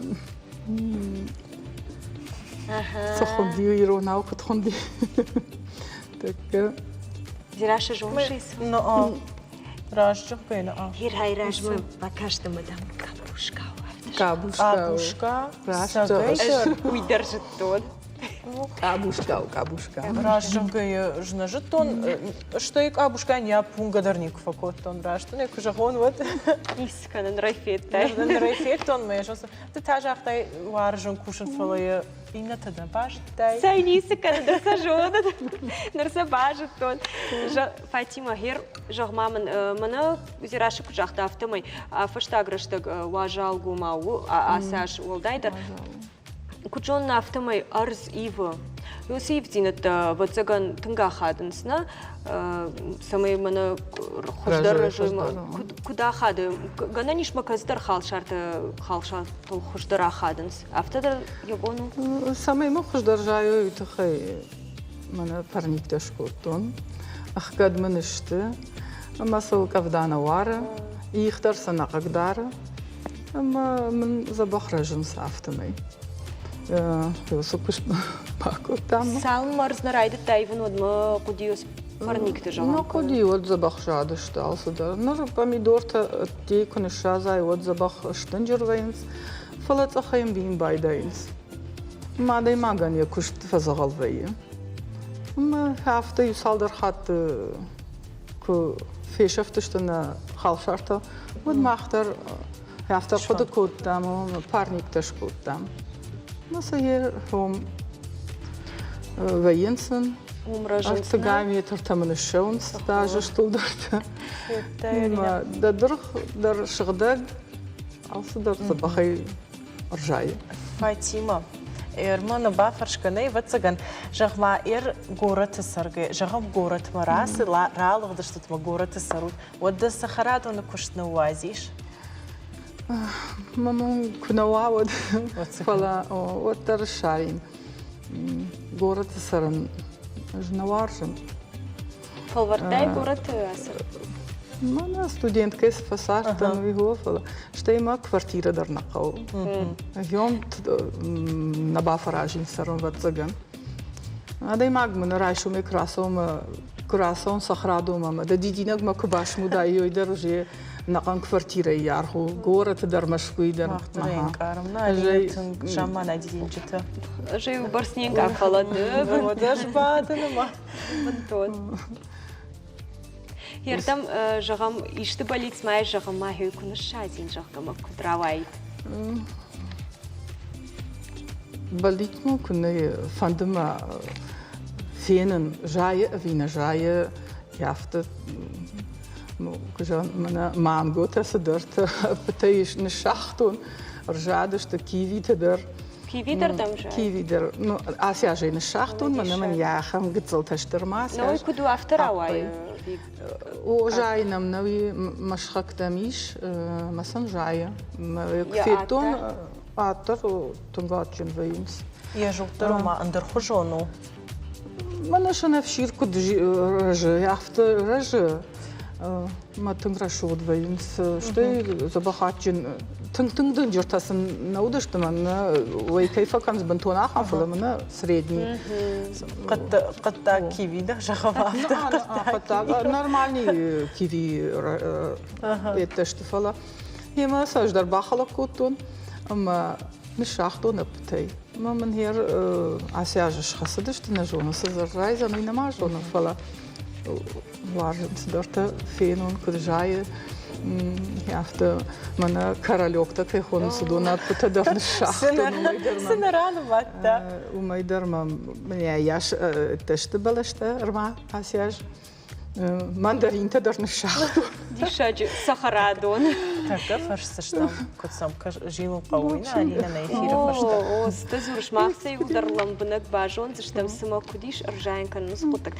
Цы хуынди иронау куыд хуынди? Тӕккӕ. Дзерассӕ зоныс? Но раст зӕгъгӕ, наа. Ирӕй размӕ бакастӕн мадам къабушка. Къабушка. Къабушка. Раст зӕгъыс. Уый дӕр зыдтон. Къабушка у къабушка. Раст зӕгъгӕ, ӕз нӕ зыдтон. Стӕй къабушкайӕн йӕ пунгӕ дӕр никуы фӕкодтон. Раст ын ӕй куы зӕгъон, уӕд. Ницы кӕнын, нырӕй федтай. Нырӕй федтон, мӕ Ды та загътай, уарзын кусын, фӕлӕ йӕ иннӕтӕ нӕ базыдтай. Цӕй ницы кӕнын, ныр сӕ зонын, ныр сӕ базыдтон. Фатима, гъер, зӕгъ-ма мын, мӕнӕ Дзерассӕ куыд загъта, афтӕмӕй фӕстаг рӕстӕг уазалгомау у ацы аз уӕлдайдӕр. Куыд зонын, афтӕмӕй ӕрдз ивы. Уыцы ивддзинӕдтӕ, ӕвӕццӕгӕн, тынг ахадынц, нӕ? Цӕмӕй мӕнӕ хуыздӕр куыд ахады? Гӕнӕн ис ма кӕцыдӕр халсартӕ халсартыл хуыздӕр ахадынц. Афтӕ дӕр йӕ бон у? Цӕмӕй мын хуыздӕр зайой, уый тыххӕй мӕнӕ парниктӕ скодтон. Ӕхгӕд мын сты, ӕмӕ сыл къӕвда нӕ уары, их дӕр сӕ нӕ хъыгдары. Ӕмӕ мын дзӕбӕх рӕзынц афтӕмӕй. Уыцы куыст бакодтам. Цалынмӕ ӕрдз нӕ райдыдта ивын, уӕдмӕ хъуыди парникты зӕгъӕм. Ну, хъуыди, уӕд дзӕбӕх задысты алцыдӕр. Ныр помидортӕ ӕдде куы ныссадзай, уӕд дзӕбӕх сдынджыр вӕййынц, фӕлӕ цъӕхӕй ӕмбийын байдайынц. Ӕмӕ адӕймагӕн йӕ куыст фӕдзӕгъӕл вӕййы. Ӕмӕ афтӕ иу цалдӕр хатты куы фесӕфтысты нӕ халсартӕ, уӕд мах дӕр афтӕ хъуыды кодтам, парниктӕ скодтам. Ну, сӕ уым вӕййынц сын. Ӕртыгай метртӕ мын ссӕуынц даже стулдӕртӕ. Дӕ дыргъ дӕр сыгъдӕг, алцыдӕр дзӕбӕхӕй ӕрзайы. Фатима, ӕрмӕ нӕ бафӕрсгӕ нӕй, ӕвӕццӕгӕн, зӕгъ-ма, ӕр горӕты цӕргӕ, зӕгъӕм, горӕтмӕ рацы, ралыгъдыстут мӕ горӕты цӕрут, уӕд дӕ цӕхӕрадоны куыст ныууадзис? Мӕ куы нӕ уа, уӕд, фӕлӕ уӕддӕр ссарин. Горӕты цӕрын ӕз нӕ уарзын. Фӕлвӕрдтай горӕты ацӕрын? Мӕнӕ студенткӕй цы фӕцардтӕн, уый хо, фӕлӕ стӕй мӕ квартирӕ дӕр нӕ хъӕуы. Йом нӕ бафӕразин цӕрын, ӕвӕццӕгӕн. Адӕймаг мын райсомӕй куы рацӕуон, куы рацӕуон цӕхӕрадонмӕ ӕмӕ дӕ дидинӕгмӕ куы басмудай, уый дӕр уже ӕнӕхъӕн квартирӕйы аргъ у, горӕты дӕр, Мӕскуыйы дӕр. Мах дӕр ӕнкъарӕм, нӕ тынг замманай дидинджытӕ. Ӕз ӕй бӕрц не нкъарм, фӕлӕ ды. Уӕдӕ сбадын ӕмӕ. Бынтон. Ердӕм, зӕгъӕм, исты бӕллиц ма зӕгъӕм, ма куы ныссадзин, зӕгъгӕ мӕ куыд рауаид? Бӕллиц мын куы нӕ фӕнды мӕ фенын, зайы ӕви нӕ зайы, афтӕ куы зӕгъын, мӕнӕ манготӕ цыдӕртӕ ӕппытӕй ныссагътон, ӕрзадысты кивитӕ дӕр. Киви дӕр дӕм зайы? Киви дӕр. Ну, ацы азӕй ныссагътон, мӕнӕ мын йӕ ахӕм гыццылтӕ стыр ма Ну, уый куыд у, афтӕ рауайы? О, зайы нӕм нӕуи мӕсхӕгтӕм ис, мӕ сын зайы. Куы федтон, ад дӕр тынг адджын вӕййынц. Йӕ зылд дӕр ома ӕндӕрхуызон у. Мӕнӕ сӕнӕфсир куыд рӕзы, афтӕ рӕзы. Мӕ тынг рӕсугъд вӕййынц. Стӕй дзӕбӕх адджын. Тынг-тынг дынджыртӕ сын нӕ уыдысты, мӕнӕ уӕй кӕй фӕкӕнынц бынтон ахӕм, фӕлӕ мӕнӕ средний. Хъӕддаг киви дӕ зӕгъӕм афтӕ. Хъӕддаг, нормальный киви еттӕ сты, фӕлӕ йемӕ сӕ ӕз дӕр бахӕлӕг кодтон ӕмӕ ныссагътон ӕппытӕй. Ӕмӕ мын гъер ацы азы схӕцыдысты, нӕ зонын, цы дзы райдзӕн, уый нӕма зонын, фӕлӕ уарзын цыдӕртӕ фенон, куыд зайы. Афтӕ мӕнӕ королёктӕ кӕй хонынц, уыдон ӕппытӕ дӕр ныссагътон. Цы нӕ ранымадта? Уымӕй дӕр мӕм йас сты бӕлӕстӕ ӕрма ацы аз. Мандаринтӕ дӕр ныссагътон. Диссаджы цӕхӕрадон. Тӕккӕ фӕрсдзыстӕм, куыд сӕм зилын хъӕуы, уый нӕ Алинӕ нӕ эфиры фӕстӕ. О, цытӕ дзурыс, мах сӕ иуылдӕр лӕмбынӕг базондзыстӕм, цымӕ куыд ис ӕрзайын кӕнын уыцы хъуыддаг.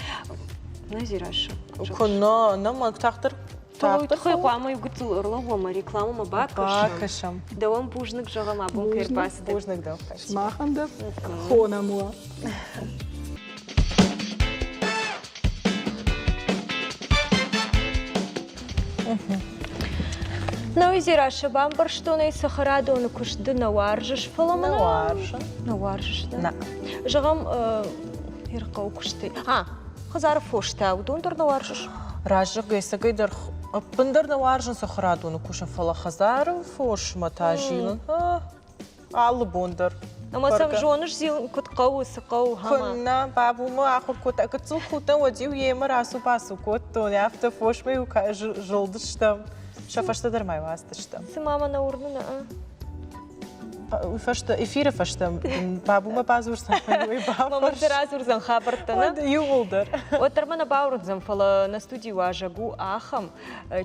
Нӕ, Зираша. Куыннӕ, нӕ мӕнг тагъддӕр Уый тыххӕй хъуамӕ иу гыццыл ӕрлӕууӕм ӕмӕ рекламӕмӕ бакӕсӕм. Бакӕсӕм. Дӕуӕн бузныг зӕгъӕм, абон кӕй ӕрбацыдтӕ. Бузныг дӕу. Сымахӕн дӕр хонӕм уӕ. Науи Зираша, бамбӕрстон ӕй цӕхӕрадоны куыст ды нӕ уарзыс, фӕлӕ мӕ Нӕ уарзын. Нӕ уарзыс, нӕ? Нӕ. Зӕгъӕм, Ирхъӕуы куысты. А, хӕдзары фостӕ, уыдон дӕр нӕ уарзыс? Раззагӕй цӕгӕйдӕр ӕппындӕр нӕ уарзын цӕхӕрадоны кусын, фӕлӕ хӕдзары фосмӕ та зилын алы бон дӕр. Ӕмӕ сӕм зоныс зилын куыд хъӕуы, цы хъӕуы? Куыннӕ, бабумӕ ахуыр кодта. Гыццыл худтӕн, уӕд-иу йемӕ рацу-бацу кодтон, афтӕ фосмӕ-иу зылдыстӕм. Сӕ фӕстӕ дӕр ма-иу ацыдыстӕм. Цыма мӕ нӕ уырны, нӕ? Уый фӕстӕ, эфиры фӕстӕ бабумӕ бадзурдзӕн, уый Мамӕ дӕр радзурдзӕн хабӕрттӕ, нӕ? Иууылдӕр. Уӕддӕр мӕ нӕ бауырндзӕн, фӕлӕ нӕ студийы уазӕг у ахӕм,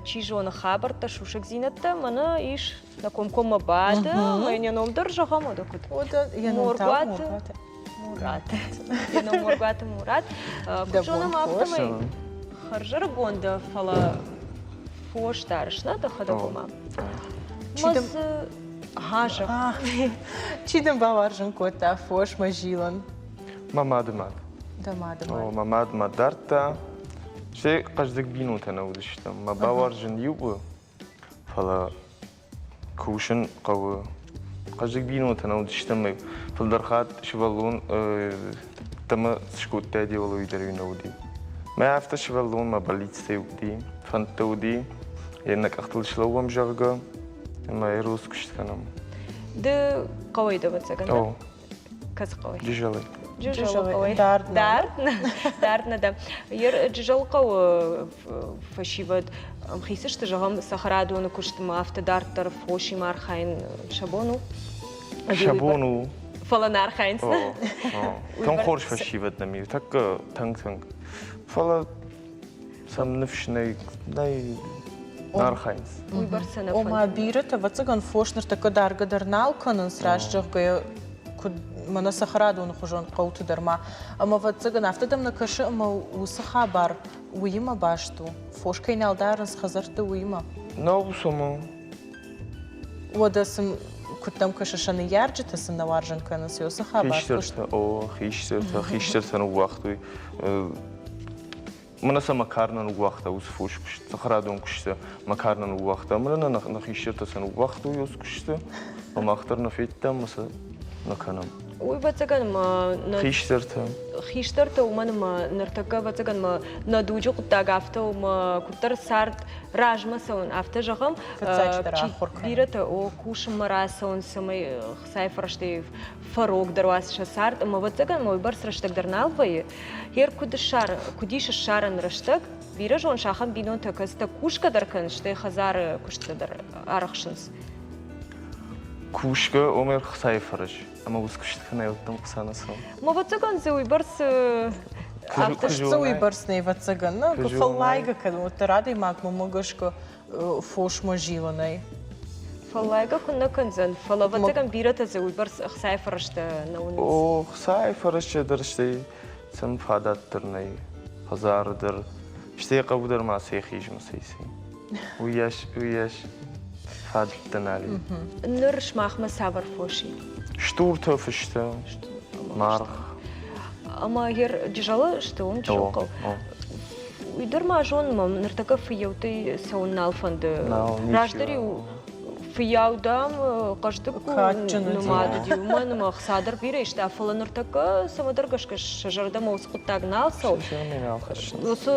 чи зоны хабӕрттӕ, сусӕгдзинӕдтӕ мӕнӕ ис нӕ комкоммӕ бады, ӕмӕ йын йӕ ном дӕр зӕгъӕм, уӕдӕ куыд? Уӕдӕ йӕ ном та Моргуаты Мурат. Йӕ ном Моргуаты Мурат. Куыд зонӕм, афтӕмӕй хӕрзӕрыгон дӕ, фӕлӕ фос дарыс, нӕ дӕхӕдӕг ома? Чи дын бауарзын кодта фосмӕ зилын? Мӕ мады мад. Дӕ мады мад. О, мӕ мад мӕ дардта. Стӕй хъӕздыг бинонтӕ нӕ уыдыстӕм. Мӕ бауарзын иу у, фӕлӕ кусын хъӕуы. Хъӕздыг бинонтӕ нӕ уыдыстӕм. Фылдӕр хатт сывӕллон дӕмӕ скодтай деуӕлуый дӕр нӕ уыди. Мӕ афтӕ сывӕллонмӕ бӕллицтӕ уыди, фӕндтӕ уыди, йе ннӕ къӕхтыл слӕууӕм, зӕгъгӕ, ӕмӕ эрос куыст кӕнӕм. Ды хъӕуӕй дӕ, ӕвӕццӕгӕн, О. Кӕцы хъӕуӕй? Джызӕлӕй. Джызӕлы хъӕуӕй. Дард дард дард нӕ дӕ. Джызӕлы хъӕуы фӕсивӕд ӕмхиц сты, зӕгъӕм, цӕхӕрадоны куыстмӕ, афтӕ дарддӕр фосимӕ архайын сӕ бон у? Сӕ бон у. Фӕлӕ нӕ архайынц. Тынг хорз фӕсивӕд нӕм и, тӕккӕ тынг-тынг. Фӕлӕ сӕм ныфс нӕй, нӕй архайынц. Уыйбӕрц сӕ нӕ Ома бирӕтӕ, ӕвӕццӕгӕн, фос ныртӕккӕ даргӕ дӕр нал кӕнынц, раст зӕгъгӕйӕ, куыд мӕнӕ цӕхӕрадоны хуызӕн хъӕуты дӕр ма. Ӕмӕ, ӕвӕццӕгӕн, афтӕ дӕм нӕ кӕсы, ӕмӕ уыцы хабар уыимӕ баст у? Фос кӕй нал дарынц хӕдзӕртты, уыимӕ? Нал цӕмӕ. Уӕдӕ сын куыд дӕм кӕсы, сӕ ныййарджытӕ сын нӕ уарзын кӕнынц, уыцы хабар? Хистӕртӕ, о, хистӕртӕ, хистӕртӕ ныууагътой. Мӕнӕ сӕ мӕ кар нӕ ныууагъта уыцы фосы куыст, цӕхӕрадон куысты мӕ кар нӕ ныууагъта. Мӕнӕ нӕ хистӕртӕ сӕ ныууагътой уыцы куысты, ӕмӕ мах дӕр нӕ федтам ӕмӕ сӕ нӕ кӕнӕм. Уый, ӕвӕццӕгӕн, мӕ Хистӕртӕ. Хистӕртӕ, уымӕн ӕмӕ ныртӕккӕ, ӕвӕццӕгӕн, мӕ нӕ дуджы хъуыддаг афтӕ у, мӕ куыддӕр цард размӕ цӕуын, афтӕ зӕгъӕм, Фыццаджыдӕр ахуыр кӕнын. Бирӕтӕ о, кусынмӕ рацӕуынц, цӕмӕй хцайы фӕрӕзтӕй фӕрогдӕр уа сӕ цард, ӕмӕ, ӕвӕццӕгӕн, мӕ уыйбӕрц рӕстӕг дӕр нал вӕййы. Гъер куыд ссар, куыд ис ссарӕн рӕстӕг, бирӕ зоныс ахӕм бинонтӕ, кӕцытӕ кусгӕ дӕр кӕнынц, стӕй хӕдзары куыстытӕ дӕр арӕхсынц. Кусгӕ, омӕ ӕхцайы фӕрӕз, ӕмӕ уыцы куыст кӕнӕ уӕддӕм хца нӕ цӕуы. Ӕвӕццӕгӕн дзы уыйбӕрц афтӕ дзы уыйбӕрц нӕ ӕвӕццӕгӕн. Нӕ, фӕллайгӕ кӕнын, уӕддӕр адӕймагмӕ гӕсгӕ фосмӕ зилынӕй. Фӕллайгӕ куыннӕ кӕндзӕн, фӕлӕ ӕвӕццӕгӕн бирӕтӕ дзы уыйбӕрц ӕхцайы фӕрӕзтӕ нӕ уынынц. О, хцайы фӕрӕзтӕ дӕр стӕй сын фадат дӕр нӕй, хӕдзары дӕр, стӕй хъӕуы дӕр ма сӕ хизмӕ сӕ Уыйас, уыйас фадӕттӕ нал и. Ныр сымахмӕ цавӕр фос и? Стуртӕ, фыстӕ, маргъ. Ӕмӕ ер Джызӕлы сты уым Джызӕлы хъӕу. Уый дӕр ма зонын, мӕм ныртӕккӕ фыййӕуттӕй цӕуын нал фӕнды. Раздӕр-иу фыййау, дам, хъӕздыг нымад уыди, уымӕн ӕмӕ ӕхца дӕр бирӕ иста, фӕлӕ ныртӕккӕ цӕмӕдӕр гӕсгӕ сӕ зӕрдӕмӕ уыцы хъуыддаг нал цӕуы. Уыцы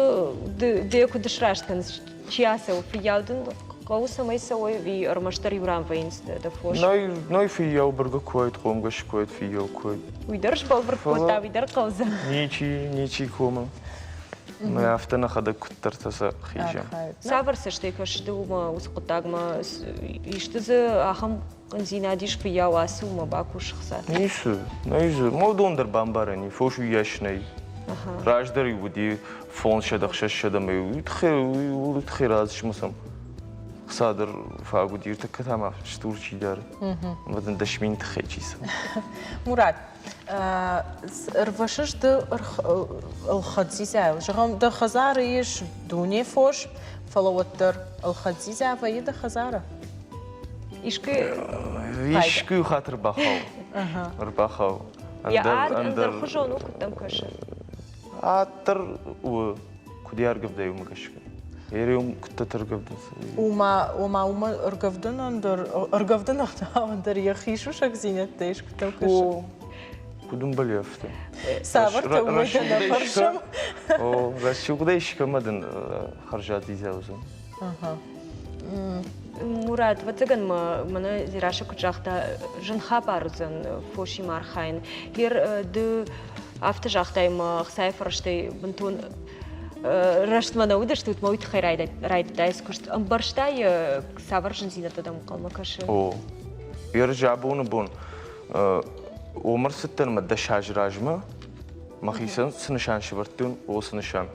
дӕ куыд сраст кӕныс, чи ацӕуы, фыййау дын хъӕуы цӕмӕй цӕуой ӕви ӕрмӕстдӕр иу ран вӕййынц дӕ фос? Нӕй фыййау бӕргӕ куы уайд, хъомгӕс куы уайд, фыййау куы уайд. Уый дӕр сбӕлвырд кодта, уый дӕр хъӕудзӕн. Ничи, ничи комы. Мӕ афтӕ нӕхӕдӕг куыддӕртӕ сӕ хизӕм. Цавӕр цӕстӕй кӕсыс ды уымӕ уыцы хъуыддагмӕ? Исты дзы ахӕм хъындзинад ис фыййау ацы уымӕ бакус хца? Ницы, нӕй дзы. Уыдон дӕр бамбарӕн и, фос уыйас нӕй. Раздӕр-иу уыди 500, 600 ӕмӕ уый тыххӕй, уый тыххӕй разысмысӕм. Хца дӕр фаг уыди, ӕртӕккӕ та ма стур чидӕр. Ӕмӕ дын 10 000 тыххӕй чи цӕуы. Мурат, ӕрвӕсыс ды ӕлхӕд дзидзайыл. Зӕгъӕм, дӕ хӕдзары ис дуне фос, фӕлӕ уӕддӕр ӕлхӕд дзидза вӕййы дӕ хӕдзары? Искуы Искуы хатт ӕрбахау. Ӕрбахау. Йӕ ад ӕндӕрхуызон у, куыд дӕм кӕсы? Ад дӕр у, куыд йӕ ӕргӕвдӕй, уымӕ гӕсгӕ. Ереум куыдтӕ ӕргӕвдынц. Уымӕ, ома уымӕ ӕргӕвдынӕн дӕр, ӕргӕвдыны ӕгъдауӕн дӕр йӕхи сусӕгдзинӕдтӕ ис, куыд дӕм кӕсы? О, куыд ӕмбӕлы афтӕ. Цавӕртӕ уымӕй дӕ нӕ фӕрсӕм? О, рӕсугъдӕй искӕмӕ дын хӕрзад дзидза уыдзӕн. Мурат, ӕвӕццӕгӕн ма мӕнӕ Дзерассӕ куыд загъта, зын хабар уыдзӕн фосимӕ архайын. Гер, ды афтӕ загътай, мӕ ӕхцайы фӕрӕзтӕй бынтон рӕстмӕ нӕ уыдыстут, мӕ уый тыххӕй райдыдтай куыст. Ӕмбӕрстай, цавӕр зындзинӕдтӕ дӕм ӕнхъӕлмӕ кӕсы? О, ерыс абоны бон уым ӕрцыдтӕн мӕ дӕс азы размӕ мӕхицӕн цы нысан сӕвӕрдтон, уыцы нысан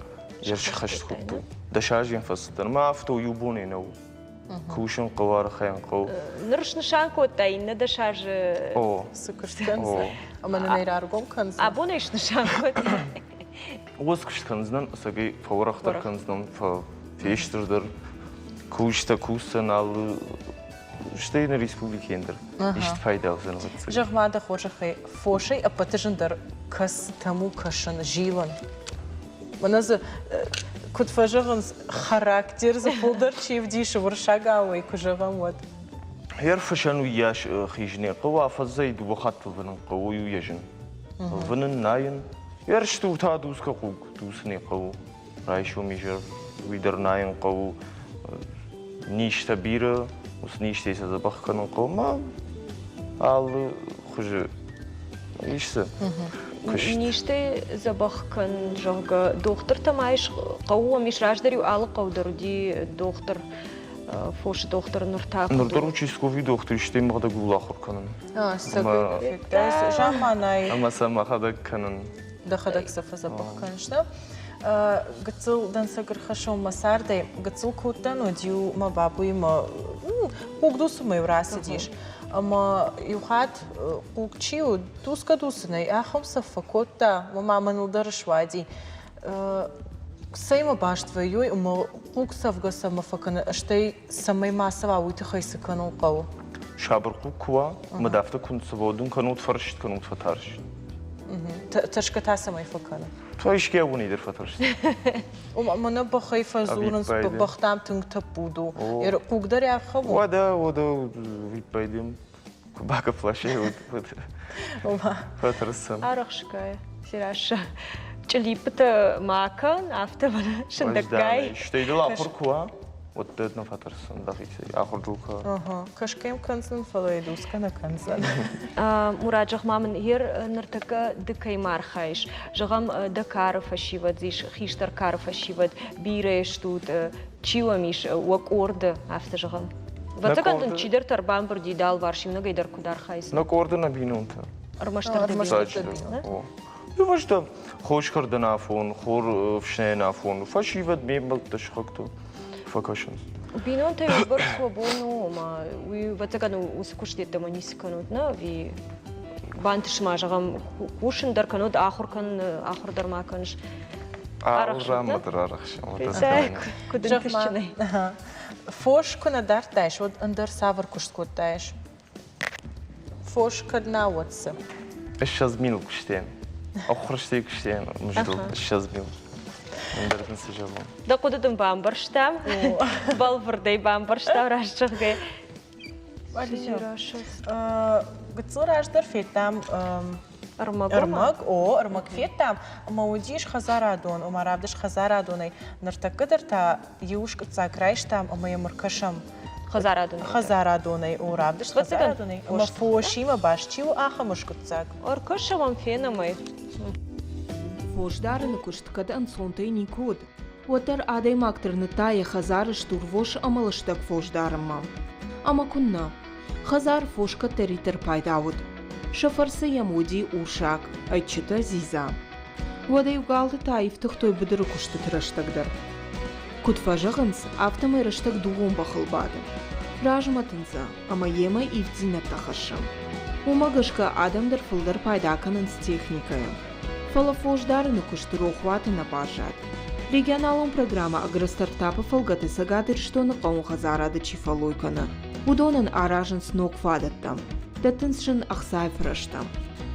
схӕст кодтон. Дӕс азы йын фӕцыдтӕн. Мӕ афтӕ иу бонӕй нӕу. Кусын хъӕуы, архайын хъӕуы. Ныр снысан кодта иннӕ дӕс азы. О. Цы куыст кӕндзӕн? Ӕмӕ нын ӕй раргом кӕндзӕн? Абон ӕй снысан кодта. Уыцы куыст кӕндзынӕн, ӕцӕгӕй фӕуӕрӕхдӕр кӕндзынӕн, фестырдӕр. Кустӕ кусдзӕн алы стӕй нӕ республикӕйӕн дӕр исты пайда уыдзӕн ӕвӕццӕгӕн. Зӕгъ-ма дӕ хорзӕхӕй, фосӕй ӕппӕты зындӕр кӕцытӕм у кӕсын, зилын? Мӕнӕ дзы, куыд фӕзӕгъынц, характер дзы фылдӕр чи вдисы, уырыссагау ӕй куы зӕгъӕм, уӕд. Ӕрфысӕн уыйас хизын хъӕуы, афӕдзӕй дыууӕ хатты лвынын хъӕуы, уый у йӕ зын. Лвынын, найын. Ӕрстур та дуцгӕ хъуг дуцын хъӕуы. Райсом изӕр уый дӕр найын хъӕуы. Низтӕ бирӕ, уыцы низтӕй сӕ дзӕбӕх кӕнын хъӕуы ӕмӕ алы хуызы ис дзы куыст. Низтӕй дзӕбӕх кӕн, зӕгъгӕ, дохтыртӕ ма ис хъӕуы уӕм ис раздӕр-иу алы хъӕу дӕр уыди дохтыр, фосы дохтыр, ныр та Ныр дӕр участковый дохтыр истӕй мӕхӕдӕг ахуыр кӕнын. Заманай. Ӕмӕ сӕ мӕхӕдӕг кӕнын. Дӕхӕдӕг сӕ фӕдзӕбӕх кӕныс, нӕ? Гыццыл дӕнцӕг ӕрхӕссон мӕ цардӕй. Гыццыл куы уыдтӕн, уӕд-иу мӕ бабуимӕ хъугдуцынмӕ-иу рацыдис. Ӕмӕ иу хатт хъуг чи у, дуцгӕ-дуцынӕй ахӕм цӕф фӕкодта, ӕмӕ ма мӕныл дӕр суади. Цӕимӕ баст вӕййой ӕмӕ хъуг цӕвгӕ цӕмӕ фӕкӕны, стӕй цӕмӕй ма цӕуа, уый тыххӕй цы кӕнын хъӕуы? Сабыр хъуг куы уа, ӕмӕ дӕ афтӕ куы ныццӕвой, уӕд ын кӕнут фӕрыст, кӕнут фӕтарст. Тӕрсгӕ та цӕмӕй фӕкӕны? Искӕй уыни дӕр фӕтӕрст. Мӕнӕ бӕхӕй фӕдзурынц, бӕхтӕм тынг тӕппуд у. Хъуг дӕр ӕрхӕуы. Уӕдӕ, уӕдӕ виппайды куы бакӕп ласай, уӕд фӕтӕрсӕм. Арӕхсгай, Сераша. Чъылиппытӕ ма кӕн, афтӕ мӕнӕ сындӕггай. Стӕй дыл ахуыр куы уа, уӕд дӕ нӕ фӕтӕрсдзӕн дӕхицӕй, ахуыр дыл куы уа. Кӕсгӕ йӕм кӕндзӕн, фӕлӕ йӕ дусгӕ нӕ кӕндзӕн. Мурат, зӕгъ-ма мын, ер ныртӕккӕ ды кӕй ма архайыс? Зӕгъӕм, дӕ кары фӕсивӕд ис, хистӕр кары фӕсивӕд, бирӕ стут, чи уӕм ис уӕ къорды, афтӕ зӕгъӕм? Ӕвӕццӕгӕн дын чидӕртӕ ӕрбамбырд и дӕ алыварс иунӕгӕй дӕр куыд архайыс? Нӕ къорды нӕ бинонтӕ. Ӕрмӕстдӕр дӕ бинонтӕ? Ивӕзтӕ хосгӕрдӕн афон, хор ӕфснайӕн афон, фӕсивӕд ме мбӕлттӕ сыхӕгтӕ фӕкӕсынц. Бинонтӕй уыйбӕрц уӕ бон у, ома уый, ӕвӕццӕгӕн, уыцы куыст йеддӕмӕ ницы кӕнут, нӕ? Ӕви бантысы ма, зӕгъӕм, кусын дӕр кӕнут, ахуыр кӕнын, ахуыр дӕр ма кӕныс? Арӕхсӕм, дӕр арӕхсӕм. Куыд ӕнтыстджынӕй? Фос куы нӕ дардтаис, уӕд ӕндӕр цавӕр куыст кодтаис? Фос кӕд нӕ уӕд цы? 20 мил куыстӕн. Ӕххуырстӕй куыстӕн мыздыл 20 мил. Ӕндӕр дын цы зӕгъон. Дӕ хъуыды дын бамбӕрстам, бӕлвырдӕй бамбӕрстам, раст зӕгъгӕ. Гыццыл раздӕр федтам ӕрмӕг. Ӕрмӕг, о, ӕрмӕг федтам. Ӕмӕ уыдис хӕдзарадон, ома равдыст хӕдзарадонӕй. Ныртӕккӕ дӕр та иу скъуыддзаг райстам ӕмӕ йӕм ӕркӕсӕм. Хӕдзарадонӕй? Хӕдзарадонӕй, о, равдыст хӕдзарадонӕй. Ӕмӕ фосимӕ баст чи у, ахӕм скъуыддзаг. Ӕркӕсӕм ӕм, фенӕм ӕй. Фос дарыны куыст кӕд ӕнцонтӕй никуы уыд, уӕддӕр адӕймаг тырныдта йӕ хӕдзары стурвос ӕмӕ лыстӕг фос дарынмӕ. Ӕмӕ куыннӕ? Хӕдзар фос кӕддӕриддӕр пайда уыд. Сӕ фӕрцы йӕм уыди урсаг, ӕйчытӕ, дзидза. Уӕдӕ-иу галты та ифтыгътой быдыры куыстыты рӕстӕг дӕр. Куыд фӕзӕгъынц, афтӕмӕй рӕстӕг дугъон бӕхыл бады. Размӕ тындзы ӕмӕ йемӕ ивддзинӕдтӕ хӕссы. Уымӕ гӕсгӕ адӕм дӕр фылдӕр пайда кӕнынц техникӕйӕ. Фӕлӕ фос дарыны куысты рохуаты нӕ баззад. Регионалон программӕ «Агростартап»-ы фӕлгӕты Цӕгат Ирыстоны хъӕуон хӕдзарады чи фӕллой кӕны, уыдонӕн аразынц ног фадӕттӕ, дӕттынц сын ӕхцайы фӕрӕзтӕ.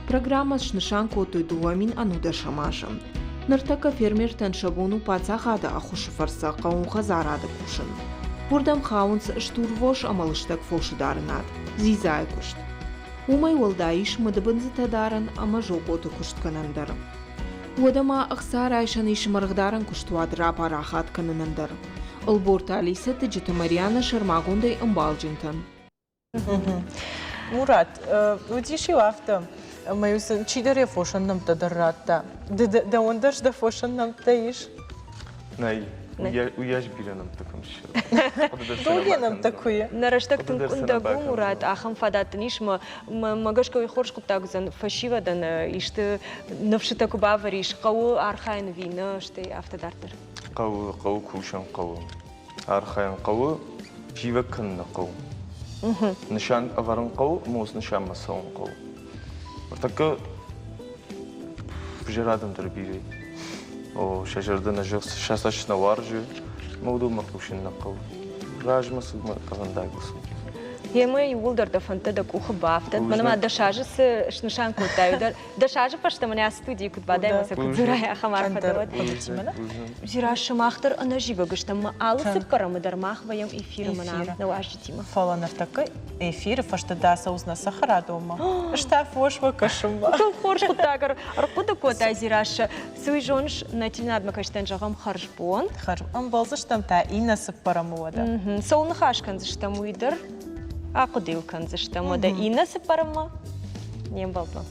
Программӕ снысан кодтой 2000 ӕнудӕсӕм азы. Ныртӕккӕ фермертӕн сӕ бон у паддзахады ӕххуысы фӕрцы хъӕуон хӕдзарады кусын. Уырдӕм хауынц стурвос ӕмӕ лыстӕг фосы дарынад, дзидзайы куыст. Уымӕй уӕлдай ис мыдыбындзытӕ дарӕн ӕмӕ зокъоты куыст кӕнӕн дӕр. Уӕдӕ ма ӕхца райсӕн ис мӕргъдарӕн куыстуат рапарахат кӕнынӕн дӕр. Ӕлборты Алисӕ Тыджыты Марьянӕ сӕрмагондӕй ӕмбалджынтӕн. Мурат, уыдис-иу афтӕ, ӕмӕ-иу сын чидӕр йӕ фосӕн нӕмттӕ дӕр радта. Дӕуӕн дӕр дӕ фосӕн нӕмттӕ ис? Нӕй. Уыйас бирӕ нӕмттӕ кӕм Дуне нӕмттӕ куы и. Нӕ рӕстӕг тынг къуындӕг у, Мурат, ахӕм фадат дын ис, мӕ гӕсгӕ уый хорз хъуыддаг уыдзӕн фӕсивӕдӕн исты ныфсытӕ куы бавӕрис, хъӕуы архайын ӕви нӕ, стӕй афтӕ дарддӕр. Хъӕуы, хъӕуы кусын хъӕуы. Архайын хъӕуы, зивӕг кӕнын нӕ хъӕуы. Нысан ӕвӕрын хъӕуы ӕмӕ уыцы нысанмӕ цӕуын хъӕуы. Ныртӕккӕ ӕвзӕр адӕм дӕр бирӕ. О, сӕ зӕрдӕ нӕ зӕгъы, сӕ цӕст нӕ уарзы, ӕмӕ уыдонмӕ хъусын нӕ хъӕуы. Размӕ цыд фӕндагыл цу. Гъемӕ иууылдӕр дӕ фӕндтӕ дӕ къухы бафтӕд. Мӕнӕ ма дӕс азы цы снысан кодтай, уый дӕс азы фӕстӕ мӕнӕ ацы студийы куыд бадай ӕмӕ сӕ куыд дзурай, ахӕм арфӕ дӕ уӕд. Зира, сымах дӕр ӕнӕзивӕг стӕм ӕмӕ алы цыппӕрӕмы дӕр мах вӕййӕм эфиры мӕнӕ нӕ уазджытимӕ. Фӕлӕ ныртӕккӕ эфиры фӕстӕ дӕ ацӕудзынӕ цӕхӕрадонмӕ, ӕз та фосмӕ кӕсынмӕ. Тынг хорз хъуыддаг ӕрхъуыды кодтай, Зирассӕ. Цы уый зоныс, нӕ телеуынынадмӕ кӕсджытӕн зӕгъӕм хӕрзбон. Ӕмбӕлдзыстӕм та иннӕ цыппӕрӕмы уӕдӕ. Цӕуыл ныхас кӕндзыстӕм, уый дӕр ахъуыды йыл кӕндзыстӕм уӕдӕ иннӕ цыппӕрӕммӕ не мбӕлдмӕ.